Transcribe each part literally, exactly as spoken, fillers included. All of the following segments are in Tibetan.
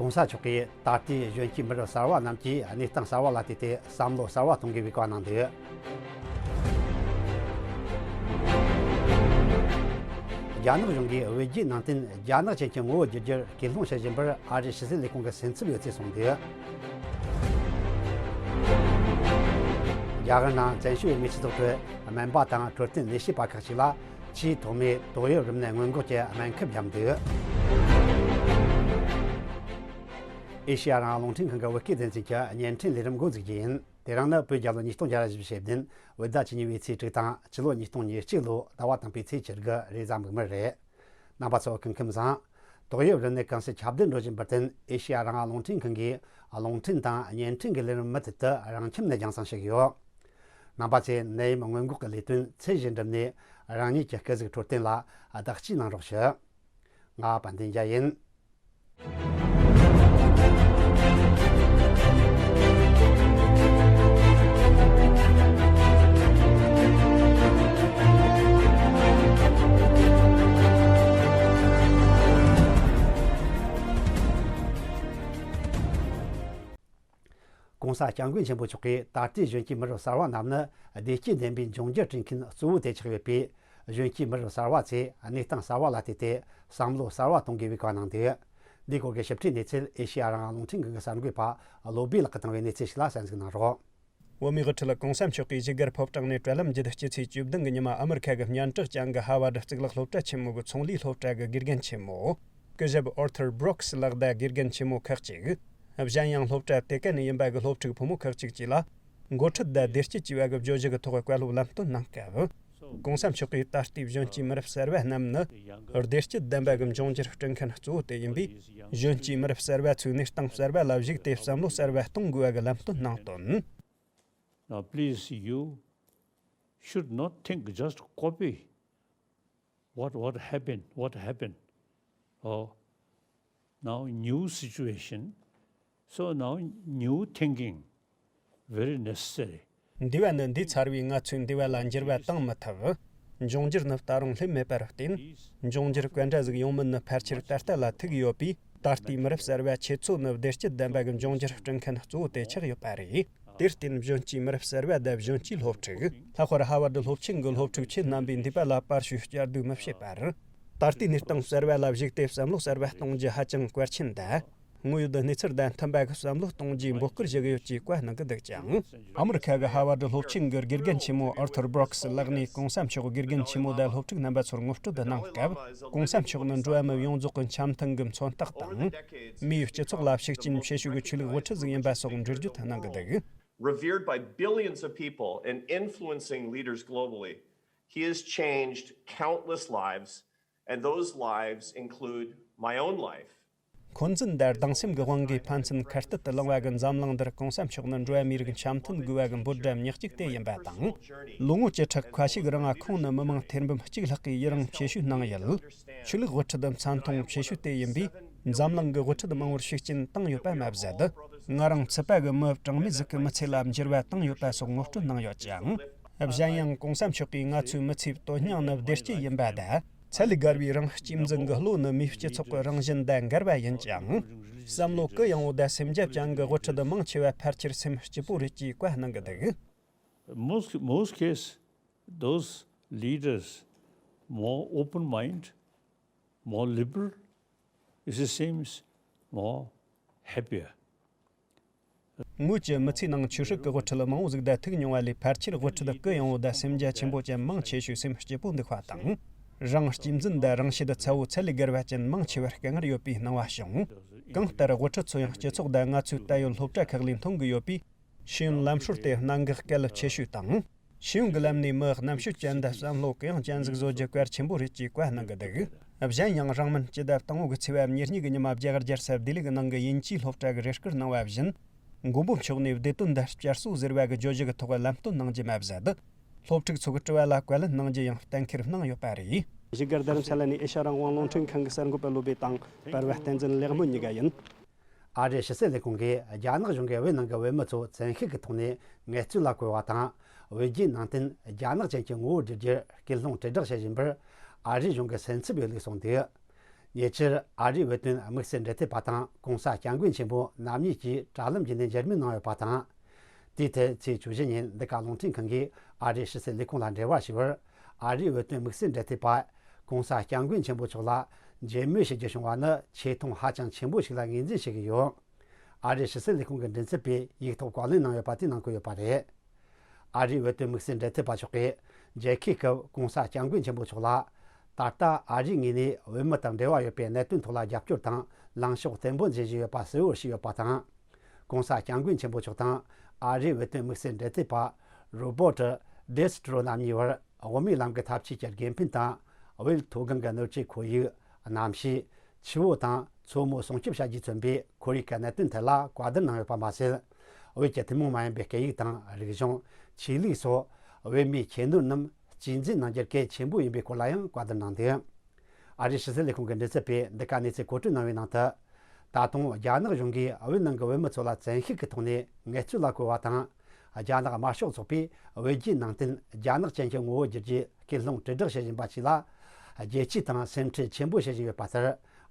༸གོང་ས་མཆོག་གིས་ད་ལྟའི་གཞོན་སྐྱེས་མི་རབས་གསར་བ་རྣམས་ཀྱིས་གནས་སྟངས་གསར་བ་ལ་བལྟས་ཏེ་བསམ་བློ་གསར་བ་གཏོང་དགོས་པའི་བཀའ་གནང་འདུག་རྒྱ་ནག་གཞུང་གིས་བོད་བརྒྱུད་ནང་བསྟན་རྒྱ་ནག་ཅན་གྱི་ངོ་བོ་བསྒྱུར་རྒྱུར་སྐུལ་སློང་བྱེད་བཞིན་པར་ཨ་རིའི་ཕྱི་སྲིད་ལས་ཁུངས་ཀྱི་སེམས་འཚབ་ཡོད་ཚུལ་གསུངས་འདུག་རྒྱ་གར་ནང་བཙན་བྱོལ་བོད་མིའི་སྤྱི་ཚོགས་ཁྲོད་སྨན་པ་དང་འཕྲོད་བསྟེན་ལས་བྱེད་པ་ཁག་ཅིག་ལ་ཆེས་ཐོག་མའི་ཏོག་དབྱིབས་རིམས་ནད་སྔོན་འགོག་གི་སྨན་ཁབ་བརྒྱབ་འདུག་ཨེ་ཤེ་ཡ་རང་དབང་རླུང་འཕྲིན་ཁང་གི་བོད་སྐད་སྡེ་ཚན་གྱི་བརྙན་འཕྲིན་ལས་རིམ་འགོ་འཛུགས་རྒྱུ་ཡིན། དེ་རིང་ནི་བོད་རྒྱལ་ལོ་ཉིས་སྟོང་བརྒྱ་བཞི་བཅུ་ཞེ་བདུན། བོད་ཟླ་བཅུ་གཉིས་པའི་ཚེས་དྲུག་དང་། ཕྱི་ལོ་ཉིས་སྟོང་ཉེར་གཅིག་ལོའི་ཟླ་བ་དང་པོའི་ཚེས་བཅུ་དགུ་རེས་གཟའ་མིག་དམར་རེད། རྣམ་པ་ཚོ་སྐུ་ཁམས་བཟང་། ཏོག་དབྱིབས་རིམས་ནད་གོང་ས་ཁྱབ་གདལ་འགྲོ་བཞིན་པར་བརྟེན། ཨེ་ཤེ་ཡ་རང་དབང་རླུང་འཕྲིན་ཁང་གིས་རླུང་འཕྲིན་དང་བརྙན་འཕྲིན་གྱི་ལས་རིམ་མུ་མཐུད་དུ་རང་ཁྱིམ་ནས་རྒྱང་སྲིང་བྱེད་ཀྱི་ཡོད། རྣམ་པ་ཚོས་ནད་ཡམས་སྔོན་འགོག་གི་ལས་དོན་ཚད་གཞིར་འགྲུབ་ནས། རང་ཉིད་ཀྱི་སྐུ་གཟུགས་འཕྲོད་བསྟེན་ལ་བདག་གཅེས་གནང་རོགས་ཞུ། ང་དཔལ་ལྡན་རྒྱལ་ཡིན། ༸གོང་ས་སྐྱབས་མགོན་ཆེན་པོ་མཆོག་གིས་ད་ལྟའི་གཞོན་སྐྱེས་མི་རབས་གསར་བ་རྣམས་ནི་བདེ་སྐྱིད་ལྡན་པའི་འབྱུང་འགྱུར་སྐྲུན་མཁན་གཙོ་བོ་དེ་ཆགས་ཡོད་པས། གཞོན་སྐྱེས་མི་རབས་གསར་བ་ཚོས་གནས་སྟངས་གསར་བ་ལ་བལྟས་ཏེ་བསམ་བློ་གསར་བ་གཏོང་དགོས་པའི་བཀའ་གནང་འདུག་འདིའི་སྐོར་གྱི་ཞིབ་ཕྲའི་གནས་ཚུལ་ཨེ་ཤེ་ཡ་རང་དབང་རླུང་འཕྲིན་ཁང་གི་གསར་འགོད་པ་བློ་བྷེ་ལགས་ཀྱིས་བཏང་བའི་གནས་ཚུལ་ཞིག་ལ་གསན་གཟིགས་གནང་རོགས། བོད་མིའི་དབུ་ཁྲིད་༸གོང་ས་མཆོག་གིས་བཞུགས་སྒར་ཕོ་བྲང་ནས་དྲ་ལམ་བརྒྱུད་སྤྱི་ཚེས་བཅུ་བདུན་གྱི་ཉི་མ་ཨ་མི་རི་ཁ་གི་སྙན་གྲགས་ཅན་གྱི་ཧ་ཝར་ཌི་གཙུག་ལག་སློབ་གྲྭ་ཆེན་མོ་གི་ཚོང་ལས་སློབ་གྲྭ་གི་དགེ་རྒན་ཆེན་མོ། སྐུ་ཞབས་ཨར་ཐར་སྦྲོག་སི་ལགས་དང་དགེ་རྒན་ཆེན་མོ་ཁག་ཅིག་གཞན་ཡང་སློབ་གྲྭ་དེ་ག་ནས་ཡིན་པ་གི་སློབ་ཕྲུག་ཕོ་མོ་ཁག་ཅིག་བཅས་ལ། འགོ་ཁྲིད་དང་བདེ་སྐྱིད་ཅེས་པ་གི་བརྗོད་གཞི་གི་ཐོག་བཀའ་སློབ་ལམ་སྟོན་གནང་སྐབས། ༸གོང་ས་མཆོག་གིས་ད་ལྟའི་གཞོན་སྐྱེས་མི་རབས་གསར་བ་རྣམས་ནི་བདེ་སྐྱིད་ལྡན་པ་གི་འབྱུང་འགྱུར་སྐྲུན་མཁན་གཙོ་བོ་དེ་ཡིན་པས། གཞོན་སྐྱེས་མི་རབས་གསར་བ་ཚོས་གནས་སྟངས་གསར་བ་ལ་གཞིགས་ཏེ་བསམ་བློ་གསར་བ་གཏོང་དགོས་པ་གི་ལམ་སྟོན་གནང་དོན། Now, please, you should not think, just copy what, what happened, what happened. Oh, now new situation. So now new thinking very necessary. འདས་པ་ནི་འདས་ཚར་བས་ང་ཚོས་འདས་པ་ལ་འགྱུར་བ་བཏང་མི་ཐུབ། འབྱུང་འགྱུར་ནི་ད་རུང་སླེབས་མེད་པར་བརྟེན། འབྱུང་འགྱུར་ག་འདྲ་ཟིག་ཡོང་མིན་ནི་ཕལ་ཆེར་ད་ལྟ་ལ་ཐུག་ཡོད་པས། ད་ལྟའི་མི་རབས་གསར་བ་ཁྱེད་ཚོ་ནི་བདེ་སྐྱིད་ལྡན་པ་གི་འབྱུང་འགྱུར་སྐྲུན་མཁན་གཙོ་བོ་དེ་ཆགས་ཡོད་པ་རེད། དེར་བརྟེན་གཞོན་སྐྱེས་མི་རབས་གསར་བ་དང་གཞོན་སྐྱེས་སློབ་ཕྲུག་ལྷག་པར་ཧ་ཝར་ཌི་སློབ་ཆེན་གྱི་སློབ་ཕྲུག་ཁྱེད་རྣམ་པས་འདས་པ་ལ་པར་ཞིག་བསྐྱར་ཟློས་མི་བྱེད་པར། ད་ལྟའི་གནས་སྟངས་གསར་བ་ལ་གཞིགས་ཏེ་བསམ་བློ་གསར་བ་གཏོང་རྒྱུ་ཧ་ཅང་གལ་ཆེན་དང་། དངོས་ཡོད་གནས་ཚུལ་དང་མཐུན་པ་གི་བསམ་བློ་གཏོང་རྒྱུའི་འབོད་སྐུལ་ཞུ་གི་ཡོད་ཅེས་བཀའ་གནང་གི་འདུག་ཅིང་། ཨ་མི་རི་ཁ་གི་ཧ་ཝར་ཌི་སློབ་ཆེན་གྱི་དགེ་རྒན་ཆེན་མོ་ཨར་ཐུར་སྦྲོག་སི་ལགས་ནས་༸གོང་ས་མཆོག་དགེ་རྒན་ཆེན་མོ་དང་སློབ་ཕྲུག་རྣམ་པ་ཚོར་ངོ་སྤྲོད་གནང་སྐབས། ༸གོང་ས་མཆོག་ནི་འགྲོ་བ་མི་ཡོངས་རྫོགས་ཀྱི་འཆམ་མཐུན་གྱི་མཚོན་རྟགས་དང་། མིའི་སྤྱི་ཚོགས་ལ་ཤུགས་རྐྱེན་ཆེ་ཤོས་ཀྱི་ཆོས་ལུགས་དབུ་ཁྲིད་ཟིག་ཡིན་པ་སོགས་འགྲེལ་བརྗོད་གནང་གི་འདུག Revered by billions of people and influencing leaders globally, he has changed countless lives, and those lives include my own life. འཁོན་འཛིན་དང་སྡང་སེམས་ཀྱི་དབང་གིས་ཕན་ཚུན་ཁ་གཏད་དུ་ལངས་པ་གི་འཛམ་གླིང་འདིར་༸གོང་ས་མཆོག་ནི་འགྲོ་བ་མིའི་རིགས་འཆམ་མཐུན་དགོས་པ་གི་འབོད་སྒྲ་མྱི་གཅིག་དེ་ཡིན་པ་དང་། ལོ་ངོ་བཅུ་ཕྲག་ཁ་ཤས་ཀྱི་རིང་ཁོང་ནི་མི་མང་ཐེར་འབུམ་གཅིག་ལྷག་གི་ཡི་རང་ཆེ་ཤོས་གནང་ཡུལ། ཆོས་ལུགས་དབུ་ཁྲིད་མཚན་མཐོང་ཆེ་ཤོས་དེ་ཡིན་པས། འཛམ་གླིང་གི་དབུ་ཁྲིད་མང་བོར་ཤུགས་རྐྱེན་བཏང་ཡོད་པ་མ་ཟད། ང་རང་ཚུད་པ་གི་མི་གྲངས་མེད་ཟིག་གི་མི་ཚེ་ལ་འགྱུར་བ་བཏང་ཡོད་པ་སོགས་ངོ་སྤྲོད་གནང་ཡོད་ཅིང་། གཞན་ཡང་༸གོང་ས་མཆོག་གིས་ང་ཚོའི་མི་ཚེའི་དོན་སྙིང་ནི་བདེ་སྐྱིད་ཡིན་པ་དང་། ཚད་ལས་བརྒལ་བའི་རང་གཅེས་འཛིན་གྱི་བློ་ནི་མིའི་སྤྱི་ཚོགས་ཀྱི་རང་བཞིན་དང་འགལ་བ་ཡིན་ཅིང་། བསམ་བློ་གུ་ཡངས་པོ་དང་སེམས་རྒྱ་ཅན་གྱི་དབུ་ཁྲིད་མང་ཆེ་བ་ཕལ་ཆེར་སེམས་སྐྱིད་པོ་རེད་ཅེས་བཀའ་གནང་གི་འདུག Most, most case, those leaders more open mind, more liberal, it seems more happier. ངོས་ཀྱི་མི་ཚེའི་ནང་ཆོས་སྲིད་ཀྱི་དབུ་ཁྲིད་མང་བོ་ཟིག་དང་ཐུག་མྱོང་བ་ལས་ཕལ་ཆེར་དབུ་ཁྲིད་གུ་ཡངས་པོ་དང་སེམས་རྒྱ་ཆེན་པོ་ཅན་མང་ཆེ་ཤོས་སེམས་སྐྱིད་པོ་འདུག་པ་དང་། རང་གཅེས་འཛིན་དང་རང་བྱེད་ཚ་བོ་ཚད་ལས་བརྒལ་བ་ཅན་མང་ཆེ་བར་དཀའ་ངལ་ཡོད་པའི་སྣང་བ་བྱུང་། གང་ལྟར་དབུ་ཁྲིད་ཚོ་ཡང་སྤྱི་ཚོགས་དང་ང་ཚོའི་ད་ཡོད་སློབ་གྲྭ་ཁག་ལས་མཐོང་གི་ཡོད་པས། ཤེས་ཡོན་ལམ་སྲོལ་དེ་གནད་འགག་གལ་ཆེ་ཤོས་དང་། ཤེས་ཡོན་གྱི་ལམ་ནས་མི་རྣམ་དཔྱོད་ཅན་དང་བསམ་བློ་གུ་ཡངས་ཅན་ཟིག་བཟོ་རྒྱུ་གལ་ཆེན་པོ་རེད་ཅེས་བཀའ་གནང་གི་འདུག་གཞན་ཡང་རིང་མིན་སྤྱི་ཟླ་དང་པོ་གི་ཚེས་པ་ཉེར་གཉིས་ཀྱི་ཉི་མ་རྒྱ་གར་རྒྱལ་ས་ལྡི་ལི་གི་ནང་གི་དབྱིན་ཇིའི་སློབ་གྲྭ་གི་རེ་སྐུལ་གནང་བ་བཞིན། མགོན་པོ་མཆོག་ནས་བདེ་དོན་དང་བསྐྱར་གསོ་ཟེར་བ་གི་བརྗོད་གཞི་གི་ཐོག་ལམ་སྟོན་གནང་རྒྱུ་མ་ཟད། སློབ་ཕྲུག་ཚོ་གི་དྲི་བ་ལ་བཀའ་ལན་གནང་རྒྱུ་ཡང་གཏན་འཁེལ་གནང་ཡོད་པ་རེད། བཞུགས་སྒར་རྡ་རམ་ས་ལ་ནས་ཨེ་ཤ་ཡ་རང་དབང་རླུང་འཕྲིན་ཁང་གི་གསར་འགོད་པ་བློ་བྷེ་དང་པར་བ་བསྟན་འཛིན་ལེགས་སྨོན་གཉིས་ཀ་ཡིན། ཨ་རིའི་ཕྱི་སྲིད་ལས་ཁུངས་ཀྱིས་རྒྱ་ནག་གཞུང་གིས་བོད་ནང་གི་བོད་མི་ཚོ་བཙན་ཤེད་ཀྱི་ཐོག་ནས་ངལ་རྩོལ་ལ་བཀོལ་བ་དང་། བོད་བརྒྱུད་ནང་བསྟན་རྒྱ་ནག་ཅན་གྱི་ངོ་བོར་བསྒྱུར་རྒྱུར་སྐུལ་སློང་དྲིལ་བསྒྲགས་བྱེད་བཞིན་པར་ཨ་རིའི་གཞུང་གི་སེམས་འཚབ་ཡོད་ལུགས་གསུངས་འདུག་ཉེ་ཆར་ཨ་རིའི་བོད་དོན་དམིགས་བསལ་འབྲེལ་མཐུད་པ་དང་༸གོང་ས་༸སྐྱབས་མགོན་ཆེན་པོ་རྣམ་གཉིས་ཀྱིས་དྲ་ལམ་བརྒྱུད་ནས་མཇལ་མོལ་གནང་ཡོད་པ་དང་། དེའི་ཐད་ཚེས་བཅུ་བཞི་ཉིན་འདི་ག་རླུང་འཕྲིན་ཁང་གིས་ཨ་རིའི་ཕྱི་སྲིད་ལས་ཁུངས་ལ་འབྲེལ་བ་ཞུས་པར། ཨ་རིའི་བོད་དོན་དམིགས་བསལ་འབྲེལ་མཐུད་པ་༸གོང་ས་༸སྐྱབས་མགོན་ཆེན་པོ་མཆོག་ལ་མཇལ་མོལ་བྱེད་རྒྱུ་བྱུང་བ་ནི་ཆེ་མཐོང་ཧ་ཅང་ཆེན་པོ་ཞིག་ལ་ངོས་འཛིན་བྱེད་ཀྱི་ཡོད། ཨ་རིའི་ཕྱི་སྲིད་ལས་ཁུངས་ཀྱི་མགྲིན་ཚབ་པས་ཡིག་ཐོག་བཀའ་ལན་གནང་ཡོད་པ་དེ་ནང་འཁོད་ཡོད་པ་རེད། ཨ་རིའི་བོད་དོན་དམིགས་བསལ་འབྲེལ་མཐུད་པ་མཆོག་གིས་མཇལ་ཁའི་སྐབས་༸གོང་ས་༸སྐྱབས་མགོན་ཆེན་པོ་མཆོག་ལ། ད་ལྟ་ཨ་རིའི་ངོས་ནས་བོད་མི་དང་འབྲེལ་བ་ཡོད་པའི་གནད་དོན་ཐོག་ལ་རྒྱབ་སྐྱོར་དང་ལངས་ཕྱོགས་བརྟན་པོ་འཛིན་བཞིན་ཡོད་པ་གསལ་བོར་ཞུས་ཡོད་པ་དང་། ༸གོང་ས་༸སྐྱབས་མགོན་ཆེན་པོ་མཆོག་དང་ཨ་རིའི་བོད་དོན་དམིགས་བསལ་འབྲེལ་མཐུད་པ་རོ་བྷོ་ཊི་ཌེ་སི་ཏྲོ་རྣམ་གཉིས་བར་དབུ་མའི་ལམ་གྱི་འཐབ་ཇུས་ཀྱི་དགེ་ཕན་དང་། བོད་མཐོ་སྒང་གི་ནོར་སྲིད་ཁོར་ཡུག་གནམ་གཤིས། ཆུ་བོ་དང་མཚོ་མོ་སྲུང་སྐྱོབ་བྱ་རྒྱུས་མཚོན་པའི་ཁོར་ཡུག་གི་གནད་དོན་ཐད་ལ་བཀའ་བསྡུར་གནང་ཡོད་པ་མ་ཟད། བོད་ཀྱི་ཐུན་མོང་མ་ཡིན་པའི་སྐད་ཡིག་དང་རིག་གཞུང་། ཆོས་ལུགས་སོགས་བོད་མིའི་ཁྱད་ནོར་རྣམས་གཅེས་འཛིན་གནང་རྒྱུར་གལ་ཆེན་པོ་ཡིན་པའི་སྐོར་ལ་ཡང་བཀའ་བསྡུར་གནང་འདུག་ཨ་རིའི་ཕྱི་སྲིད་ལས་ཁུངས་ཀྱི་མགྲིན་ཚབ་པས་འདི་ག་གནས་ཚུལ་གོ་སྒྲིག་གནང་བའི་ནང་དུ། ད་དུང་རྒྱ་ནག་གཞུང་གིས་བོད་ནང་གི་བོད་མི་ཚོ་ལ་བཙན་ཤུགས་ཀྱི་ཐོག་ནས་ངལ་རྩོལ་ལ་བཀོལ་བ་དང་། རྒྱ་ནག་དམར་ཤོག་ཚོགས་པས་བོད་བརྒྱུད་ནང་བསྟན་རྒྱ་ནག་ཅན་གྱི་ངོ་བོ་བསྒྱུར་རྒྱུའི་སྐུལ་སློང་དྲིལ་བསྒྲགས་བྱེད་བཞིན་པ་ཞིག་ལ། རྒྱལ་སྤྱི་དང་སེམས་ཁྲལ་ཆེན་པོ་བྱེད་བཞིན་ཡོད་པ་ལྟར།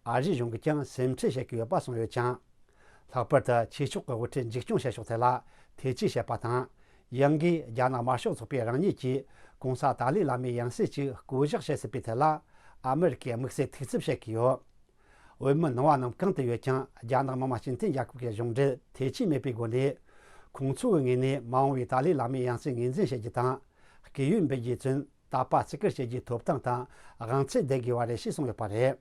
ཨ་རིའི་གཞུང་གིས་ཀྱང་སེམས་ཁྲལ་བྱེད་ཀྱི་ཡོད་པ་གསུངས་ཡོད་ཅིང་། ལྷག་པར་དུ་ཆོས་ཕྱོགས་ཀྱི་དབུ་ཁྲིད་འཛུགས་སྐྱོང་བྱེད་ཕྱོགས་ཐད་ལ་ཐེ་བྱུས་བྱེད་པ་དང་། ཡང་སྒོས་རྒྱ་ནག་དམར་ཤོག་ཚོགས་པས་རང་ཉིད་ཀྱིས་༸གོང་ས་ཏཱ་ལའི་བླ་མའི་ཡང་སྲིད་ཅིག་བསྐོ་གཞག་བྱེད་སྲིད་པའི་ཐད་ལ་ཨ་མི་རི་ཀས་དམིགས་བསལ་ཐུགས་འཚབ་བྱེད་ཀྱི་ཡོད། བོད་མི་ནང་བ་རྣམས་གང་དུ་ཡོད་ཀྱང་རྒྱ་ནག་མི་དམངས་སྤྱི་མཐུན་རྒྱལ་ཁབ་ཀྱི་གཞུང་འབྲེལ་ཐེ་བྱུས་མེད་པའི་སྒོ་ནས། ཁོང་ཚོ་གི་ངོས་ནས་མ་འོངས་པའི་ཏཱ་ལའི་བླ་མའི་ཡང་སྲིད་ངོས་འཛིན་བྱེད་རྒྱུ་དང་། སྐུ་ཡོན་འབུལ་རྒྱུས་མཚོན། དད་པ་བརྩི་བཀུར་བྱེད་རྒྱུའི་ཐོབ་ཐང་དང་དབང་ཚད་ལྡན་དགོས་པ་རེད་ཞེས་གསུངས་ཡོད་པ་རེད།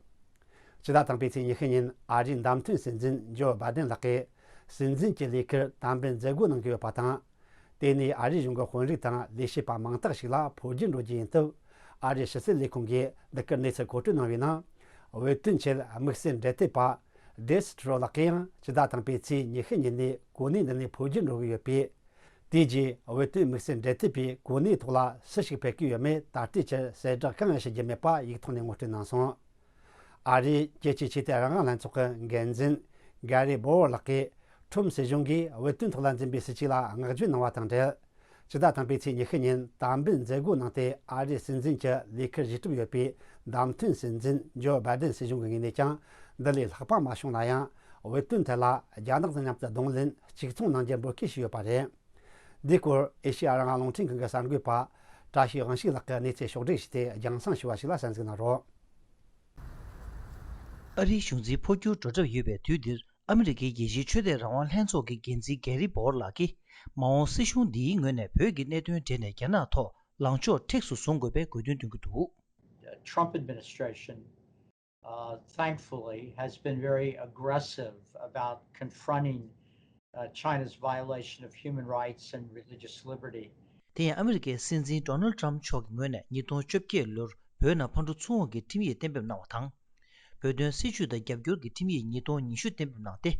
ཕྱི་ཟླ་དང་པོའི་ཚེས་ཉི་ཤུ་ཉིན་ཨ་རིའི་བདམས་ཐོན་སྲིད་འཛིན་ཇོ་བྷའི་ཌེན་ལགས་ཀྱིས་སྲིད་འཛིན་གྱི་ལས་ཁུར་དམ་འབུལ་མཛད་སྒོ་གནང་གི་ཡོད་པ་དང་། དེ་ནས་ཨ་རིའི་གཞུང་གི་དཔོན་རིགས་དང་ལས་བྱེད་པ་མང་དག་ཞིག་ལ་འཕོ་འགྱུར་འགྲོ་རྒྱུ་ཡིན་སྟབས། ཨ་རིའི་ཕྱི་སྲིད་ལས་ཁུངས་ཀྱིས་འདི་གར་གནས་ཚུལ་གོ་སྤྲོད་གནང་བའི་ནང་། བོད་དོན་ཆེད་དམིགས་བསལ་འབྲེལ་མཐུད་པ་ཌེ་སི་ཏྲོ་ལགས་ཀྱིས་ཡང་ཕྱི་ཟླ་དང་པོའི་ཚེས་ཉི་ཤུ་ཉིན་ནས་གོ་གནས་འདི་ནས་འཕོ་འགྱུར་འགྲོ་གི་ཡོད་པས། དེ་རྗེས་བོད་དོན་དམིགས་བསལ་འབྲེལ་མཐུད་པས་གོ་གནས་ཐོག་ལ་སུ་ཞིག་ཕེབས་ཀྱི་ཡོད་མེད་ད་ལྟའི་ཆར་གསལ་བསྒྲགས་གང་ཡང་བྱེད་རྒྱུ་མེད་པ་ཡིག་ཐོག་ནས་ངོ་སྤྲོད་གནང་སོང་། ཨ་རིའི་རྒྱལ་སྤྱིའི་ཆོས་དད་རང་དབང་ལྷན་ཚོགས་ཀྱི་འགན་འཛིན་གྷེ་རི་བྷོ་ཝར་ལགས་ཀྱིས་ཁྲོམ་སྲིད་གཞུང་གིས་བོད་དོན་ཐོག་ལ་འཛིན་པའི་སྲིད་བྱུས་ལ་བསྔགས་བརྗོད་གནང་བ་དང་འབྲེལ། ཕྱི་ཟླ་དང་པོའི་ཚེས་ཉི་ཤུ་ཉིན་དམ་འབུལ་མཛད་སྒོ་གནང་སྟེ། ཨ་རིའི་སྲིད་འཛིན་གྱི་ལས་ཁུར་བཞེས་གྲབས་ཡོད་པའི་བདམས་ཐོན་སྲིད་འཛིན་ཇོ་བྷའི་ཌེན་སྲིད་གཞུང་གི་ངོས་ནས་ཀྱང་འདི་ལས་ལྷག་པ་མ་བྱུང་ན་ཡང་། བོད་དོན་ཐད་ལ་རྒྱ་ནག་དང་མཉམ་དུ་གདོང་ལེན་གཅིག་མཚུངས་གནང་རྒྱུ་འབོད་སྐུལ་ཞུས་ཡོད་པ་རེད། འདིའི་སྐོར་ཨེ་ཤེ་ཡ་རང་དབང་རླུང་འཕྲིན་ཁང་གི་གསར་འགོད་པ་བཀྲ་ཤིས་དབང་ཕྱུག་ལགས་ཀྱིས་གནས་ཚུལ་ཕྱོགས་བསྒྲིགས་བྱས་ཏེ་རྒྱང་སྲིང་ཞུ་བ་ཞིག་ལ་གསན་གཟིགས་གནང་རོགས། ཨ་རིའི་གཞུང་འཛིན་འཕོ་འགྱུར་འགྲོ་གྲབས་ཡོད་པའི་དུས་འདིར། ཨ་མི་རི་ཀའི་རྒྱལ་སྤྱིའི་ཆོས་དད་རང་དབང་ལྷན་ཚོགས་ཀྱི་འགན་འཛིན་གྷེ་རི་བྷོར་ལགས་ཀྱིས། མ་འོངས་སྲིད་གཞུང་འདིའི་ངོས་ནས་བོད་ཀྱི་གནད་དོན་འབྲེལ་ནས་རྒྱ་ནག་ཐོག་ལངས་ཕྱོགས་མཁྲེགས་སུ་བཟུང་དགོས་པའི་དགོས་འདུན་འདོན་གྱི་འདུག Trump administration, uh, thankfully, has been very aggressive about confronting, uh, China's violation of human rights and religious liberty. དེ་ཡང་ཨ་མི་རི་ཀའི་སྲིད་འཛིན་ཌོ་ནལ་ཊམ་མཆོག་གི་ངོས་ནས་ཉིས་སྟོང་བཅོ་བརྒྱད་ལོར་བོད་ནང་ཕར་འགྲོ་ཚུར་འོང་གི་ཁྲིམས་ཡིག་གཏན་འབེབས་གནང་བ་དང་། བོད་དོན་སྲིད་བྱུས་དང་རྒྱབ་སྐྱོར་གྱི་ཁྲིམས་ཡིག་ཉིས་སྟོང་ཉི་ཤུ་གཏན་འབེབས་གནང་སྟེ།